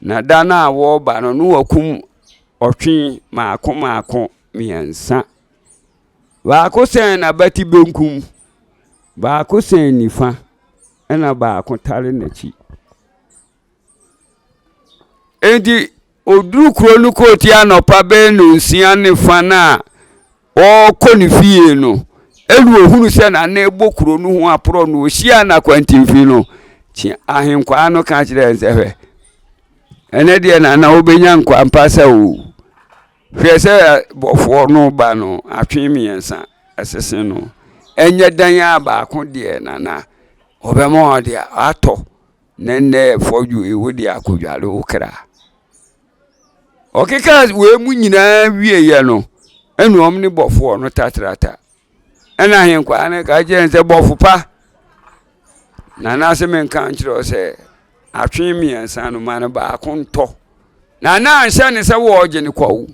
S1: Na da no a wɔreba no, na wakum ɔtwe maako maako mmiɛnsa. Baako sɛn n'abati benkum, baako sɛn nifa, ɛnna baako tare n'akyi. Enti ɔduru kuro no kootia anɔpa bɛyɛ nnɔnsia ne fa no a ɔrekɔ ne fie no, ɛna ɔhunu sɛ nana ɛbɔ kuro no ho aporɔ no ɔhyia no akwantemfi no, kye ahenkwaa no ka kyerɛɛ no sɛ hwɛ, ɛnɛ deɛ nana wobɛnya nkwampa sɛ o. Hwɛ sɛ bɔfoɔ no ba no atwe mmiɛnsa ɛsese no. Ɛnyɛ dan a baako deɛ nana ɔbɛma ɔde atɔ na nnɛ fɔdwo yi wode akɔdware wo kra. Ɔkeka wei mu nyinaa wieɛ no ɛna wɔn ne bɔfoɔ no tatrata. Ɛna ahenkwaa no ka kyerɛ no sɛ bɔfo pa nana se menka nkyerɛ wo sɛ atwe mmiɛnsa no ma no baako ntɔ. Nana anhyɛ ne sɛ wɔregye no kwawu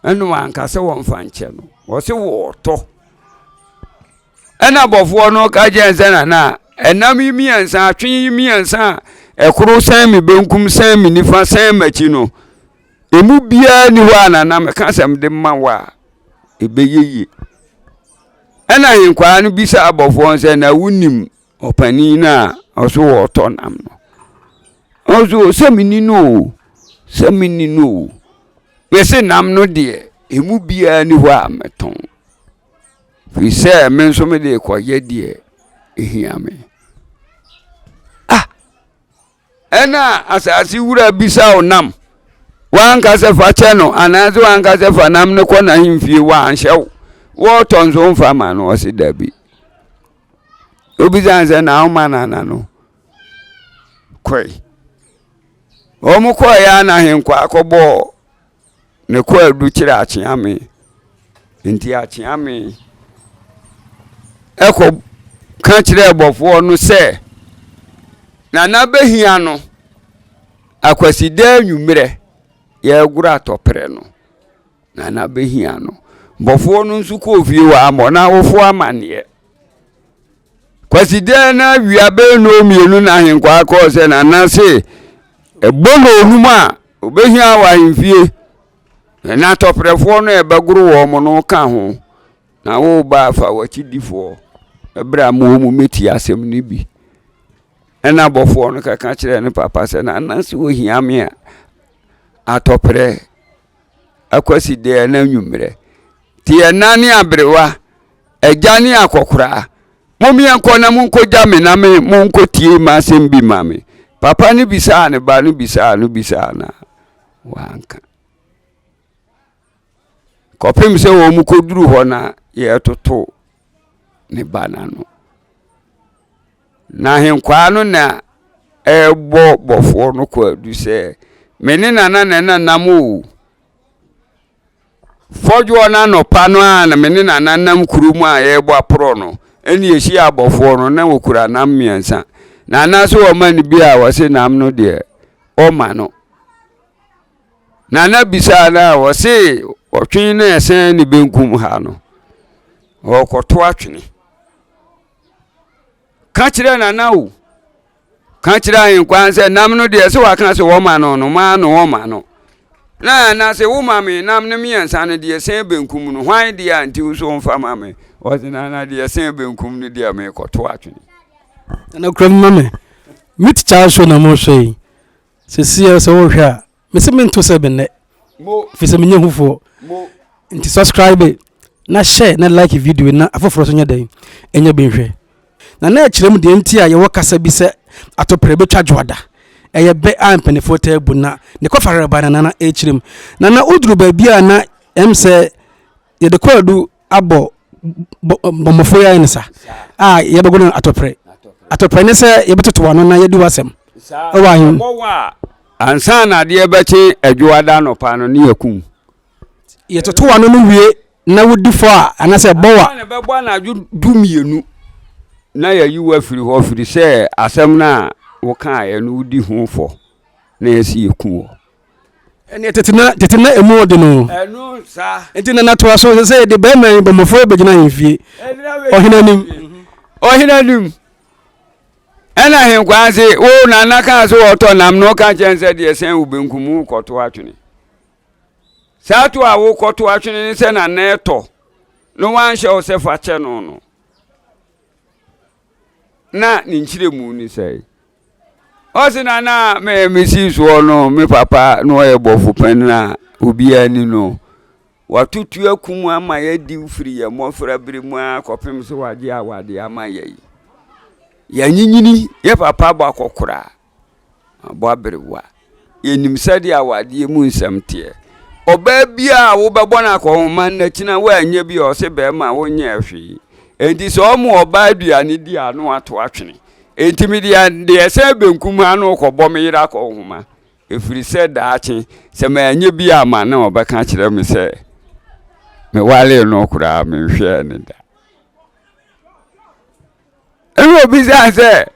S1: ɛna wanka sɛ wɔmfa nkyɛ no wɔse wɔretɔ. Ɛna bɔfoɔ no ka kyerɛ sɛ nana ɛnam yi mmiɛnsa atwe yi mmiɛnsa a ɛkoro sɛn me benkum sɛn me nifa sɛn m'akyi no emu biara ni hɔ a nana meka sɛ mede ma wo a ɛbɛyɛ yie. Ɛna ahenkwaa no bisa abɔfoɔ no sɛ na wonim ɔpanin no a ɔso wɔretɔ nam no? Ɔso sɛ menni no o, sɛ menni no o. Mese nam no deɛ emu biara ni hɔ a mɛtɔn. Firi sɛ me nso mede rekɔyɛ deɛ ɛhia me. Ah! Ɛnna asase wura bisa wo nam. Wanka sɛ fa kyɛ no anaasɛ wanka sɛ fa nam no kɔ n'ahemfie wanhyɛ wo. Wɔretɔ nso mfa ma no ɔse dabi. Obisa sɛ na woma nana no kɔe. Wɔn kɔeɛ a na ahenkwaa kɔbɔɔ Ne kwaadu kyerɛ Akyeame. Nti Akyeame kɔ ka kyerɛɛ bɔfoɔ no sɛ, Nana bɛhia no Akwasida anwummerɛ yɛregoro atɔprɛ no. Nana bɛhia no. Bɔfoɔ no nso kɔɔ fie hɔ ammɔ n'awofoɔ amanneɛ. Kwasida no awia bɛyɛ nnɔnmienu na ahenkwaa kɔɔ sɛ Nana se ɛbɔ nnɔnum a Obehia wɔ ahemfie, na atɔprɛfoɔ no a ɛbɛgoro wɔn no ka ho. Na woreba a, fa w'akyidifoɔ bra ma wɔn mmɛtie asɛm no bi. Ɛnna abɔfoɔ no kɔka kyerɛɛ ne papa sɛ, Nana sɛ ohia me a, atɔprɛ akwasi deɛ na anwummerɛ. Nti ɛna ne aberewa, agya ne akɔkoraa, mommeɛnkɔ na monkɔgya me na me monkɔtie m'asɛm bi ma me. Papa no bisaa ne ba no bisaa no bisaa no a, wanka. Kɔpem sɛ wɔn kɔduru hɔ na yɛretoto ne ba no ano. Na ahenkwaa no na ɛrebɔ bɔfoɔ no kwaadu sɛ, me ne nana na ɛna nam o. Fɔdwoɔ no anɔpa no a na me ne nana nam kuro mu a yɛrebɔ aporɔ no, ɛne yɛhyia abɔfoɔ no na wɔkura nam mmiɛnsa. Nana sɛ wɔma no bi a wɔse nam no deɛ ɔma no. Nana bisaa no a ɔse ɔtwe no ɛsɛn ne benkum ha no, ɔrekɔto atwene. Ka kyerɛ Nana o, ka kyerɛ ahenkwan sɛ nam no deɛ sɛ waka sɛ wɔma no no, maa no wɔma no. Na na sɛ woma me nam no mmiɛnsa no deɛ ɛsɛn benkum no, hwan deɛ a nti wo so mfa ma me? Ɔse Nana deɛ ɛsɛn benkum no deɛ merekɔto atwene.
S2: Nana kura mu ma me. Meet Child Show na mohwɛ yi. Seesei sɛ wohwɛ a, mese mento sɛ me nnɛ, firi sɛ menyɛ hufoɔ. Nti subscribe na share na like video na afoforɔ nso nyɛ dɛn ɛnyɛ bi nhwɛ. Na na ɛkyerɛ mu deɛ nti a yɛwɔ kasa bi sɛ atɔprɛ bɛtwa dwoada. Ɛyɛ bɛ a mpanimfoɔ taa bu na ne kɔfa reba na nana ɛkyerɛ mu. Na na woduru baabi a na ɛm sɛ yɛde kwaadu abɔ bɔmmɔfoɔ yi ayɛ no sa a yɛbɛgo no atɔprɛ. Atɔprɛ ne sɛ yɛbɛtoto ano na yɛdi w'asɛm ɛwɔ ahen.
S1: Ansa na adeɛ bɛkye adwoada anɔpa no ne yɛkum.
S2: Yɛtoto ano no wie na wodi fɔ a anaasɛ ɛbɔ wa.
S1: Ansa na ɛbɛbɔ anadwo dumienu na yɛayi wo afiri hɔ firi sɛ asɛm no a wokaeɛ no wodi ho fɔ na yɛsi yɛku wɔ.
S2: Ɛnneɛ tete na tete na emu ɔde no.
S1: Ɛno saa.
S2: Nti na natoa so sɛ yɛde bɛrima yi bɔmmɔfoɔ yi bɛgyina ahemfie. Ɔhene anim.
S1: Ɔhene anim. Ɛna ahenkwaa se wo nana kaa sɛ wɔtɔ nam na ɔka kyerɛ sɛ deɛ sɛn wo benkum wokɔto atwene. Saa to a wokɔto atwene ne sɛ nana ɛtɔ na wanhyɛ wo sɛ fa kyɛ no no. Na ne nkyerɛmu ne sɛe. Ɔse na na me mesii soɔ no me papa na ɔyɛ bɔfo panin a obiara ni no. Watoto akum ama yɛadi firi yɛn mmɔfra bere mu ara kɔpem sɛ wagye awadeɛ ama yɛ yi. Yɛanyinyini, yɛ papa abɔ akɔkora, abɔ aberewa. Yɛnim sɛdeɛ awadeɛ mu nsɛm teɛ. Ɔbaa biara a wobɛbɔ no akɔnhoma nnakyi na woanyɛ bi a ɔse bɛrima wonyɛɛ hwee. Enti sɛ ɔmo ɔbaa aduane di a na wato atwene. Enti mede deɛ ɛsɛn benkum ha no rekɔbɔ me yere akɔnhoma, ɛfiri sɛ daakye sɛ manyɛ bi amma no a ɔbɛka akyerɛ me sɛ mewaree no koraa menhwɛɛ no da. Ɛna obisaa sɛ,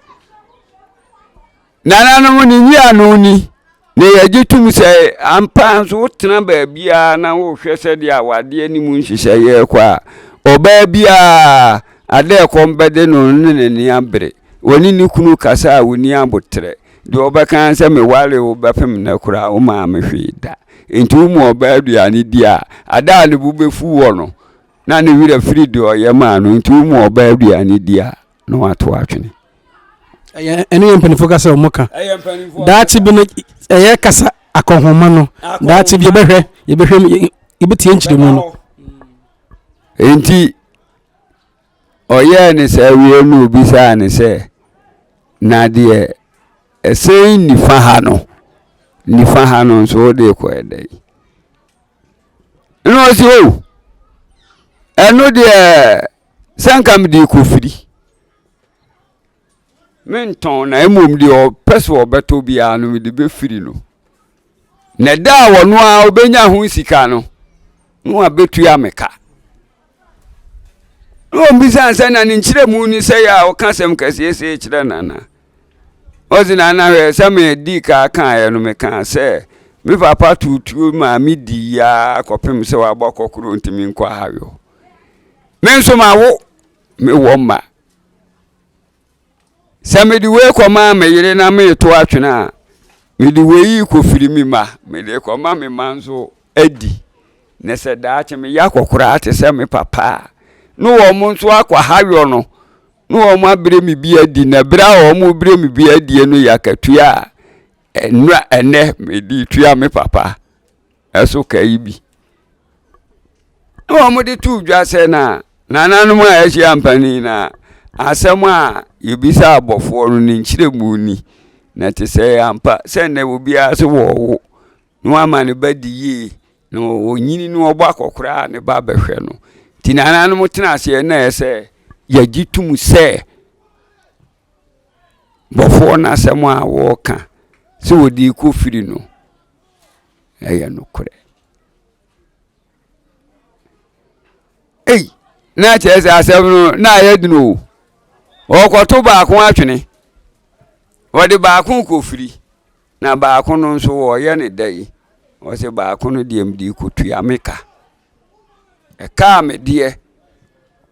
S1: Nananom ne nyiano ni, na yɛgye tom sɛ ampa nso wotena baabiara na wohwɛ sɛdeɛ awadeɛ ne mu nhyehyɛeɛ rekɔ a, ɔbaa biara ada ɛkɔm bɛde no ne n'ani abere. Wɔne ne kunu kasa a wɔnni aboterɛ. Deɛ ɔbɛka ara sɛ meware wo bɛpem nnɛ koraa womaa me hwee da. Enti wo mu ɔbaa aduane di a, ada a ne bo bɛfu wɔ no na ne werɛ firi deɛ ɔyɛ maa no nti wo mu ɔbaa aduane di a na wato atwene.
S2: Ɛyɛ ɛno yɛ mpanimfoɔ kasa wɔn ka. Daakye bi no ɛyɛ kasa akɔnhoma no. Daakye bi yɛbɛhwɛ yɛbɛhwɛ yɛbɛtie nkyerɛmu no.
S1: Enti ɔyɛɛ ne saa wie no obisaa ne sɛ na deɛ ɛsɛn nifa ha no nifa ha no nso wode kɔ ɛdɛn? Ɛna ɔsi o oh, ɛno deɛ sɛ nka mede kɔfiri mentɔn na mmom deɛ ɔpɛ sɛ ɔbɛtɔ biara no mede bɛfiri no na ɛda a ɔno a ɔbɛnya ho sika no na wabɛtua me ka na ɔmbisa sɛ na ne nkyerɛmu ni sɛ yɛ a ɔka asɛm kɛseɛ sei kyerɛ nana ɔse nana hwɛ sɛ medii ka kaeɛ no mekaa sɛ me papa tutuo maa me dii yaa kɔpem sɛ wabɔ kɔkoro ntumi nkɔ ahayɔ me nso mawo mewɔ mma Sɛ mede wei kɔma me yere na mereto atwene a, mede wei rekɔfiri me mma, mede rekɔma me mma nso adi. Na sɛ daakye meyɛ akɔkoraa te sɛ me papa a, na wɔn nso akɔ hayɔ no na wɔn abrɛ me bi adi na berɛ a wɔn brɛ me bi adie no yɛ akatua a ɛnura ɛnɛ mede tua me papa ɛso ka yi bi. Na wɔde too dwa sɛ na nananom a ahyia mpanin na asɛm a yɛbisa abɔfoɔ no ne nkyerɛmu ni. Na te sɛ ampa sɛ nnɛ obiara sɛ wɔwo na wama ne ba di yie na ɔnyini na ɔbɔ akɔkoraa a ne ba bɛhwɛ no. Nti nananom tena aseɛ na ɛyɛ sɛ yɛgye tom sɛ bɔfoɔ no asɛm a wɔreka sɛ wɔde rekɔ firi no ɛyɛ nokorɛ. Ei, na kyerɛ sɛ asɛm no na ayɛ dene o. Ɔkɔto baako atwene, wɔde baako kɔfiri, na baako no nso wɔyɛ ne dɛ yi. Ɔsɛ baako no deɛ mede kɔtua me ka. Ɛkaa me deɛ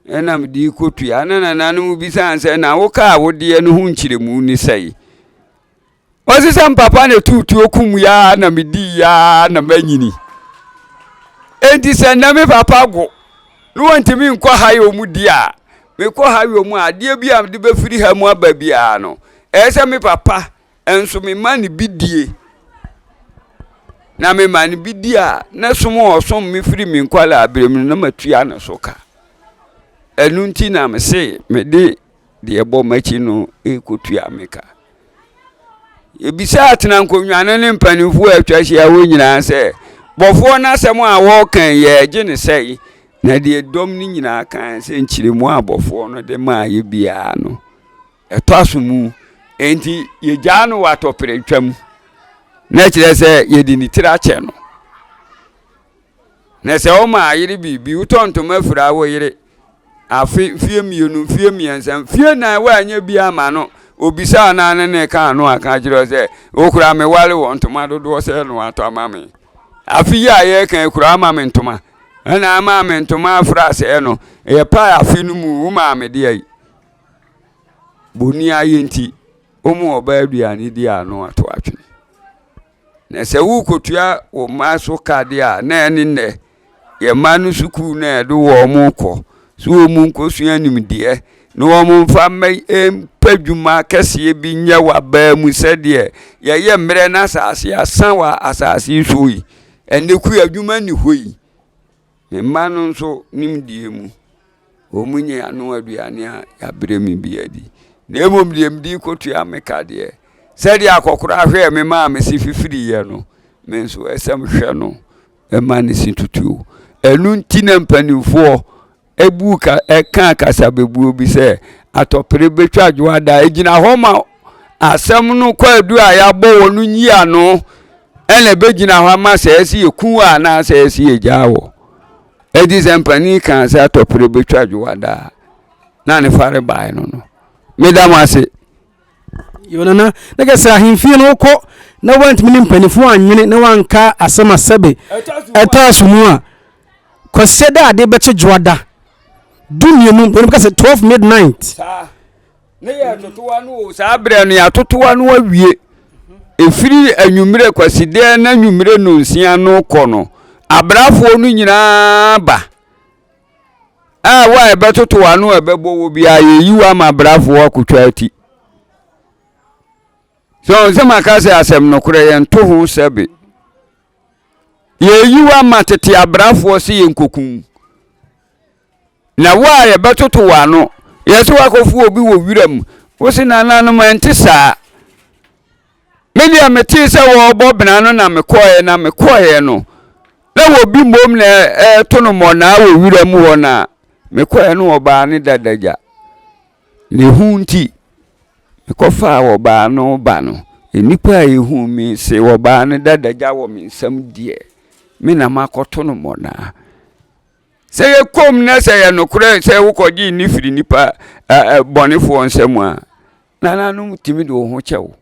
S1: ɛna mede kɔtua. Na nananom bisaa sɛ na wo kaa wo deɛ no ho nkyerɛmu ne sɛe? Ɔse sɛ mpapa na ɛtuu tuo kum yɛ ara na medii yɛ ara na manyini. Enti sɛ nnɛ me papa go na wɔntumi nkɔ ha yɛ ɔmu di a, mekɔ ha yɛ ɔmu a, adeɛ bi a mede bɛfiri ha mu aba biara no, ɛyɛ sɛ me papa nso mema no bi die. Na mema no bi di a, na som a ɔsom me firi me nkwadaa berɛ mu no, na matua ne so ka. Ɛno nti na mese mede deɛ ɛbɔ m'akyi no rekɔtua me ka. Yɛbisaa atenankonnwa no ne mpanimfoɔ a atwa ahyia hɔ nyinaa sɛ, bɔfoɔ no asɛm a wɔreka yi yɛregye ne sɛe? Na deɛ dɔm no nyinaa kae sɛ nkyerɛmu a bɔfoɔ no de maa yɛ biara no, ɛtɔ aso mu. Enti yɛgyaa no wɔ atɔprɛtwa mu, na kyerɛ sɛ yɛde ne tiri akyɛ no. Na sɛ woma ayere biribi, wotɔ ntoma fira wo yere afe, mfeɛ mmienu, mfeɛ mmiɛnsa, mfeɛ nan woanyɛ bi ama no, obisa anaa ne ne ka ano aka kyerɛ wo sɛ, wokura me wale wɔ ntoma dodoɔ sɛ na watɔ ama me. Afe yi a yɛreka yi kura ama me ntoma. Ɛna ama me ntoma afra sɛɛ no, ɛyɛ paa afe no mu, womaa me deɛ yi. Boni ayɛ nti, wɔn ɔbaa aduane di a ano ato atwene. Na sɛ worekɔtua wo mma so ka deɛ a, na ɛne nnɛ yɛn mma no sukuu no a yɛde wɔn kɔ sɛ wɔn nkɔsua nimdeɛ na wɔn mfa mpɛ dwuma kɛseɛ bi nyɛ wɔ abaa mu sɛdeɛ yɛyɛ mmerɛ na asase asa wɔ asase yi so yi. Ɛnɛ kua adwuma nni hɔ yi. Me mma no nso nimdeɛ mu, wɔnyɛ ano aduane a yɛabrɛ me bi adi. Na mmom deɛ mede rekɔtua me ka deɛ, sɛdeɛ akɔkoraa hwɛɛ me maa me se fifiriiɛ no, me nso ɛsɛ mehwɛ no ma ne se tutuo. Ɛno nti na mpanimfoɔ ebu ka ɛka kasabebuo bi sɛ atɔpere bɛtwa dwoada. Ɛgyina hɔ ma asɛm no kwaadu a yɛabɔ wɔ no nyi ano ɛna ɛbɛgyina hɔ ama sɛ ɛsɛ yɛku wɔ anaasɛ ɛsɛ yɛgyaa wɔ. Ɛnti sɛ mpanin kaa sɛ atɔpere bɛtwa dwoada na ne fare bae no no. Meda mo ase.
S2: Yo nana, na kɛ sɛ ahemfie no wokɔ na woantumi ne mpanimfoɔ anwene na woanka asɛm a sɛbe ɛtɔ aso mu a, kwasia da ade bɛkye dwoada dumienu, wɔn bɛka sɛ 12 midnight.
S1: Saa ne yɛ totoa no o, saa berɛ no yɛatotoa no awie. Ɛfiri anwummerɛ kwasideɛ na anwummerɛ nonsia no kɔ no, abrafoɔ no nyinaa ba. A wo a ɛbɛtoto ano a ɛbɛbɔ wɔ biara yɛyi wo ama abrafoɔ akotwa ati. So sɛ maka sɛ asɛm nokorɛ yɛnto ho sɛbe. Yɛyi wo ama tete abrafoɔ sɛ yɛnkɔkum. Na wo a yɛbɛtoto w'ano, yɛ sɛ woakɔfo obi wɔ wiram, wo se nananom ɛnte saa. Me deɛ metee sɛ wɔrebɔ bena no na mekɔeɛ na mekɔeɛ no na wɔbi mmom na ɛreto no mmɔnaa wɔ wiram hɔ na mekɔeɛ no ɔbaa ne dadagya. Ne hu nti, mekɔfaa ɔbaa no ba no, nnipa a ɛhuu me se ɔbaa no dada gya wɔ me nsam deɛ, me na makɔto no mmɔnaa. Sɛ yɛkɔm na sɛ yɛ nokorɛ sɛ wokɔgyee ne firi nnipa bɔnefoɔ nsam a, nananom tumi de wo ho kyɛ wo.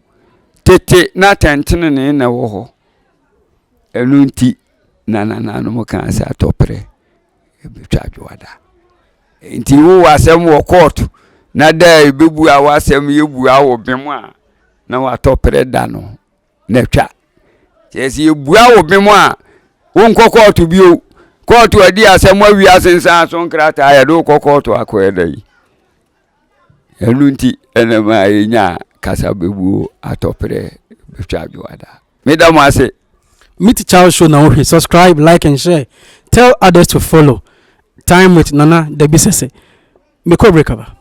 S1: Tete na atɛntenenee na ɛwɔ hɔ. Ɛno nti na nananom kaa sɛ atɔprɛ ɛbɛtwa adwoada. Nti wowɔ asɛm wɔ kɔɔto na da a ɛbɛbua w'asɛm yɛbua wo bem a na watɔ prɛ da no na atwa. Kyerɛ sɛ yɛbua wo bem a wonkɔ kɔɔto bio. Kɔɔto adi asɛm awie asensan so nkrataa yɛde wokɔ kɔɔto akɔyɛ dɛ yi. Ɛno nti ɛna ma yɛnya kasabebuo atɔprɛ bɛtwa adwoada. Meda mo ase.
S2: Meet Charles Show na wohwɛ. Subscribe, like and share. Tell others to follow. Time with Nana Dabi Sese. Mekɔ break aba.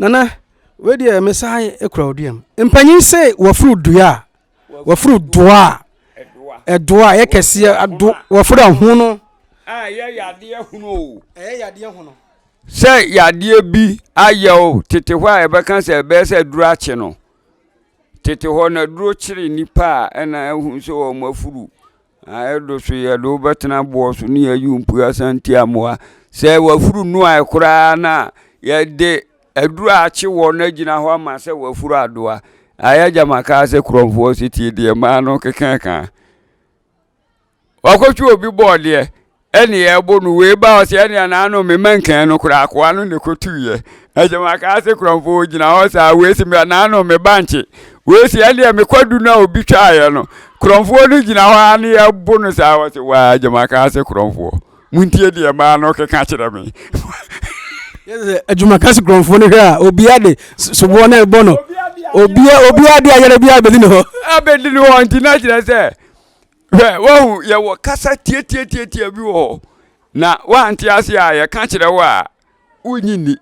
S2: Nana, wei deɛ mesan kura wo dua mu. Mpanyin se wɔforo dua a, wɔforo doa a, ɛdoa a ɛyɛ kɛseɛ ado wɔforo aho no.
S1: Ɛyɛ yadeɛ hono o.
S2: Ɛyɛ yadeɛ hono.
S1: Sɛ yadeɛ bi ayɛ o tete hɔ a yɛbɛka sɛ ɛbɛyɛ sɛ aduro akye no. Tete hɔ no aduro kyere nnipa a ɛna ahu sɛ wɔn afuru Ayɛ do so yɛde wo bɛtena boɔ so ne yɛayi wo mpo asan ti amoa. Sɛ wafuru nuae koraa no a, yɛde aduru a akye wɔ no agyina hɔ ama sɛ wafuru adoa. Ayɛ gyama kaa sɛ kurɔmfoɔ sɛ tie deɛ mmaa no keka Wakɔtwe obi bɔɔdeɛ ɛne yɛbɔ no wei ba ɔsɛ ɛne anaano me mankan no koraa akoa no ne kɔtuiɛ. Agyama kaa sɛ kurɔmfoɔ gyina hɔ saa wei si anaano me bankye Wei si ɛdeɛ me kwadu no a obi twaeɛ no korɔmfoɔ no gyina hɔ ara ne yɛbo no saa wɔ se waa adwumaka ase korɔmfoɔ montie deɛ maa no keka kyerɛ me.
S2: Adwumaka ase korɔmfoɔ no hwɛ a obiara de soboɔ no ɛbɔ no obiara obiara de ayɛrɛ biara abɛdi ne hɔ.
S1: Abɛdi ne hɔ nti na kyerɛ sɛ hwɛ wahu yɛwɔ kasa tiatiatiatia bi wɔ hɔ na wante ase a yɛka kyerɛ wo a wonyi nni.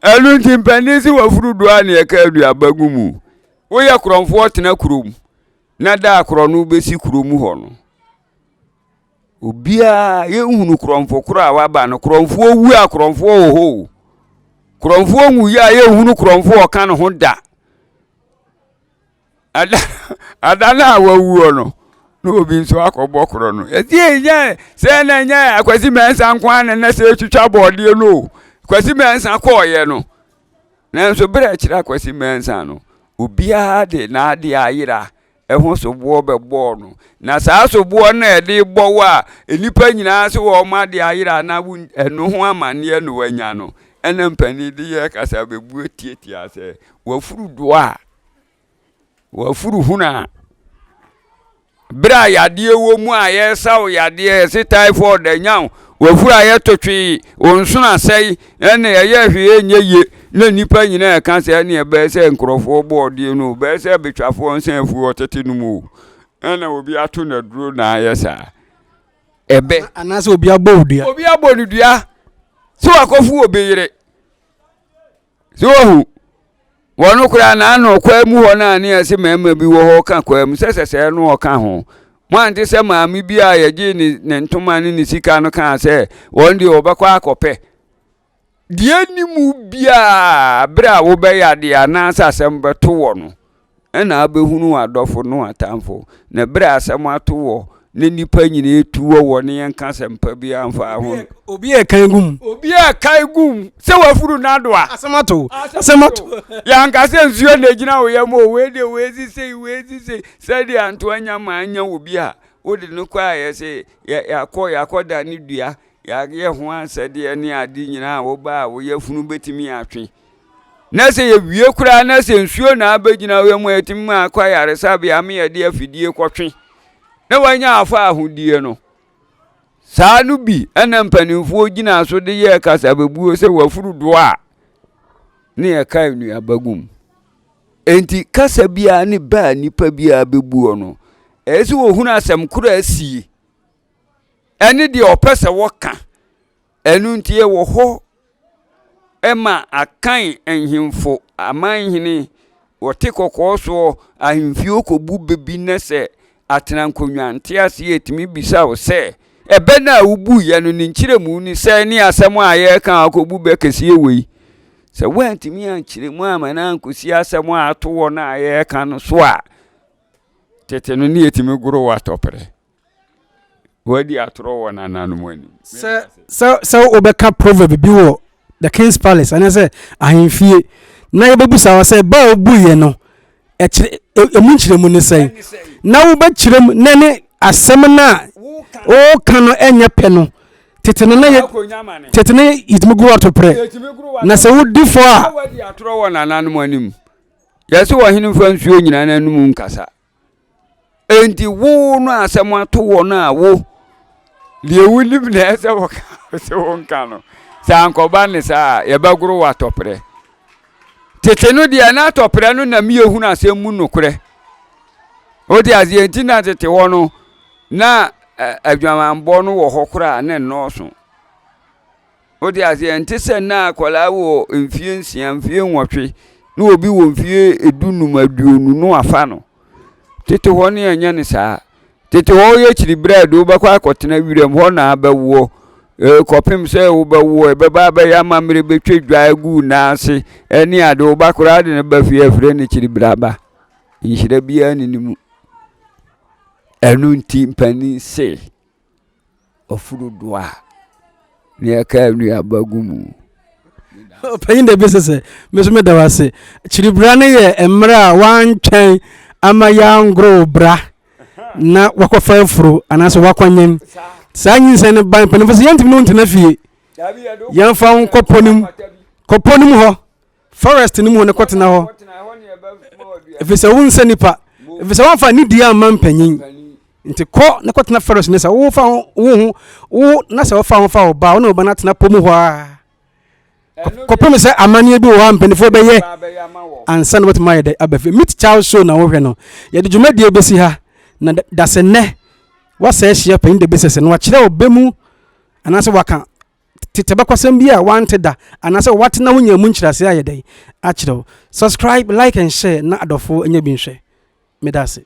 S1: Ɛno nti mpanin se wafuru do a na yɛka aduaba gu mu. Woyɛ korɔmfoɔ tena kurom na da a korɔno bɛsi kurom hɔ no, obiara yɛnhunu korɔmfo korɔ a waba no. Korɔmfoɔ wu a korɔmfoɔ wɔ hɔ o. Korɔmfoɔ nwuiɛ a yɛnhunu korɔmfoɔ ɔka ne ho da. Ada ada no a wawuo no na obi nso akɔbɔ korɔ no ɛti ɛnyɛ sɛ na ɛnyɛ akwasi mɛnsa nko ara na ɛnɛ sɛ ɛtwitwa bɔɔdeɛ no o kwasi mɛnsa kɔɔyɛ no nanso berɛ ɛkyerɛ akwasi mɛnsa no obiara de n'adeɛ ayera ɛho soboɔ bɛbɔɔ no na saa soboɔ no a ɛde bɔ wo a nnipa nyinaa sɛ wɔn adeɛ ayera na ɛno ho amanneɛ na wanya no ɛna mpanin de yɛ kasa bɛbuo tiatia sɛ wafuru doa a W'afuru hunu a, berɛ a yadeɛ wɔ mu a yɛresa wo yadeɛ, yɛse typhoid anya wo, w'afuru ayɛ totwee, wo nsono asɛe, ɛne ɛyɛ hwee ɛnyɛ yie, na nnipa nyinaa ɛka sɛ ɛne ɛbɛyɛ sɛ nkurɔfoɔ bɔɔdeɛ no o, bɛyɛ sɛ betwafoɔ nsa afu ɔtete no mu o, ɛna obi ato no aduro na ayɛ saa. Ɛbɛ.
S2: Anaasɛ obi abɔ wo dua.
S1: Obi abɔ no dua sɛ wakɔfu obi yere. So wahu? Wɔn koraa na ano kwaa mu hɔ no a ne yɛse mmarima bi wɔ hɔ ka kwaa mu sɛ sɛsɛɛ no ɔka ho. Moante sɛ maame bi a yɛgyee ne, ne ntoma ne ne sika no kaa sɛ wɔn deɛ wɔbɛkɔ akɔpɛ. Deɛ nni mu biara berɛ a wobɛyɛ adeɛ anaasɛ asɛm bɛto wɔ no, Ɛnna abɛhunu w'adɔfo ne w'atamfo, na berɛ a asɛm ato wɔ ne nnipa nyinaa tu wɔ wɔ ne yɛnka asɛmpa biara mfa ho no.
S2: Obi a ɛkan gu mu.
S1: Obi a ɛkan gu mu sɛ wafuru n'adoa.
S2: Asɛm ato. Asɛm ato.
S1: Yɛanka sɛ nsuo na ɛgyina wo yam o, wei deɛ wei si sei, wei si sei. Sɛdeɛ anto anya ma anya obi a wode no kɔ a yɛse yɛakɔ yɛakɔda ne dua, yɛayɛ ho asɛdeɛ ne ade nyinaa a woba a wo yafunu bɛtumi atwe. Na sɛ yɛwie koraa na sɛ nsuo na abɛgyina hɔ mu a yɛtumi ma akɔ ayaresabea ama yɛde afidie kɔtwe na wanya afa ahodie no. Saa no bi ɛna mpanimfoɔ gyina so de yɛɛ kasabebuo sɛ wafuru doɔ a ne yɛka nnuaba gu mu. Enti kasa biara ne bɛ a nipa biara bɛbuo no, ɛyɛ sɛ wɔhunu asɛm korɔ a asie ɛne deɛ ɔpɛ sɛ wɔka. Ɛno nti ɛwɔ hɔ ma Akan nhemfo, amanhene, wɔte kɔkɔɔ soɔ, ahemfie kɔbu bɛ bi na sɛ atena nkonnwa nteaseɛ ɛtumi bisa wo sɛ, ɛbɛ no a wobuiɛ no ne nkyerɛmu ne sɛn ne asɛm a yɛreka a wokɔbu bɛ kɛseɛ wei? Sɛ woantumi ankyerɛ mu amma no ankɔsi asɛm a ato hɔ no a yɛreka no so a, Tete no ne yɛtumi goro wɔ atɔprɛ. Wadi atorɔ wɔ nananom anim.
S2: Sɛ sɛ sɛ wobɛka proverb bi wɔ the king's palace anaasɛ ahemfie na yɛbɛbusa wɔ sɛ ba a wobuiɛ no ɛkyerɛ ɛmu nkyerɛmu ne sɛn na wobɛkyerɛ mu na ne asɛm no a woka no ɛnyɛ pɛ no tete no na yɛ tete no yɛtumi goro atoprɛ na sɛ wodi fɔ a
S1: wadi atorɔ wɔ nananom anim yɛsɛ ɔhene mfa nsuo nyina n'anom nkasa Enti wo no asɛm ato wɔ no a wo deɛ wonim na ɛsɛ wɔka sɛ wonka no sɛ ankɔba ne saa a yɛbɛgoro wɔ atɔprɛ tete no deɛ na atɔprɛ no na meyɛhunu asɛm mu nokorɛ wode aseɛ nti na tete hɔ no na adwamanbɔ no wɔ hɔ koraa na nnɔɔso Wote aseɛ? Ɛnte sɛ nnɛ a akwadaa wɔ mfeɛ nsia, mfeɛ nwɔtwe, na obi wɔ mfeɛ dunum, aduonu na wafa no. Tete hɔ no yɛnyɛ no saa. Tete hɔ woyɛ kyiriberɛ a de wobɛkɔ akɔtena wiram hɔ na abɛwoɔ. Kɔpem sɛ wobɛwoɔ, ɛbɛba abɛyɛ amammerɛ bɛtwa dwa agu wo nan ase ɛne ade. Wo ba koraa de no ba fie afrɛ no kyiriberɛ aba. Nhyira biara nni ne mu. Ɛno nti mpanin se. ɔforo do a, na yɛka nnuaba gu mu.
S2: Ɔpanyin da bi sɛ sɛ me nso meda wo ase. Kyiribra no yɛ mmerɛ a wantwɛn ama yɛangoro wo bra na wakɔfa afuro anaasɛ wakɔnyen. Saa nyinsɛn no ba mpanimfoɔ sɛ yɛntumi ne wo ntena fie. Yɛmfa wo nkɔ pɔ no mu kɔ pɔ no mu hɔ forest no mu hɔ no kɔtena hɔ ɛfiri sɛ wonsɛ nipa ɛfiri sɛ woamfa nidie amma mpanyin nti kɔ na kɔtena forest no sɛ wofa wo ho wo na sɛ wofa ho fa wo ba wo ne wo ba no atena pɔ mu hɔ a kɔpem sɛ amanneɛ bi wɔ hɔ a mpanimfoɔ bɛyɛ ansa na wɔatumi ayɛ dɛ aba fie meet child show na wohwɛ no yɛde dwumadie bɛsi ha na dasɛ nnɛ wasɛ ahyia panyin de bɛsɛ sɛ na wakyerɛ wo bɛ mu anaasɛ waka tete abakɔsɛm bi a wante da anaasɛ wate na wonya mu nkyerɛaseɛ ayɛ dɛn akyerɛ wo. Subscribe, like and share na adɔfoɔ nya bi nhwɛ. Meda ase.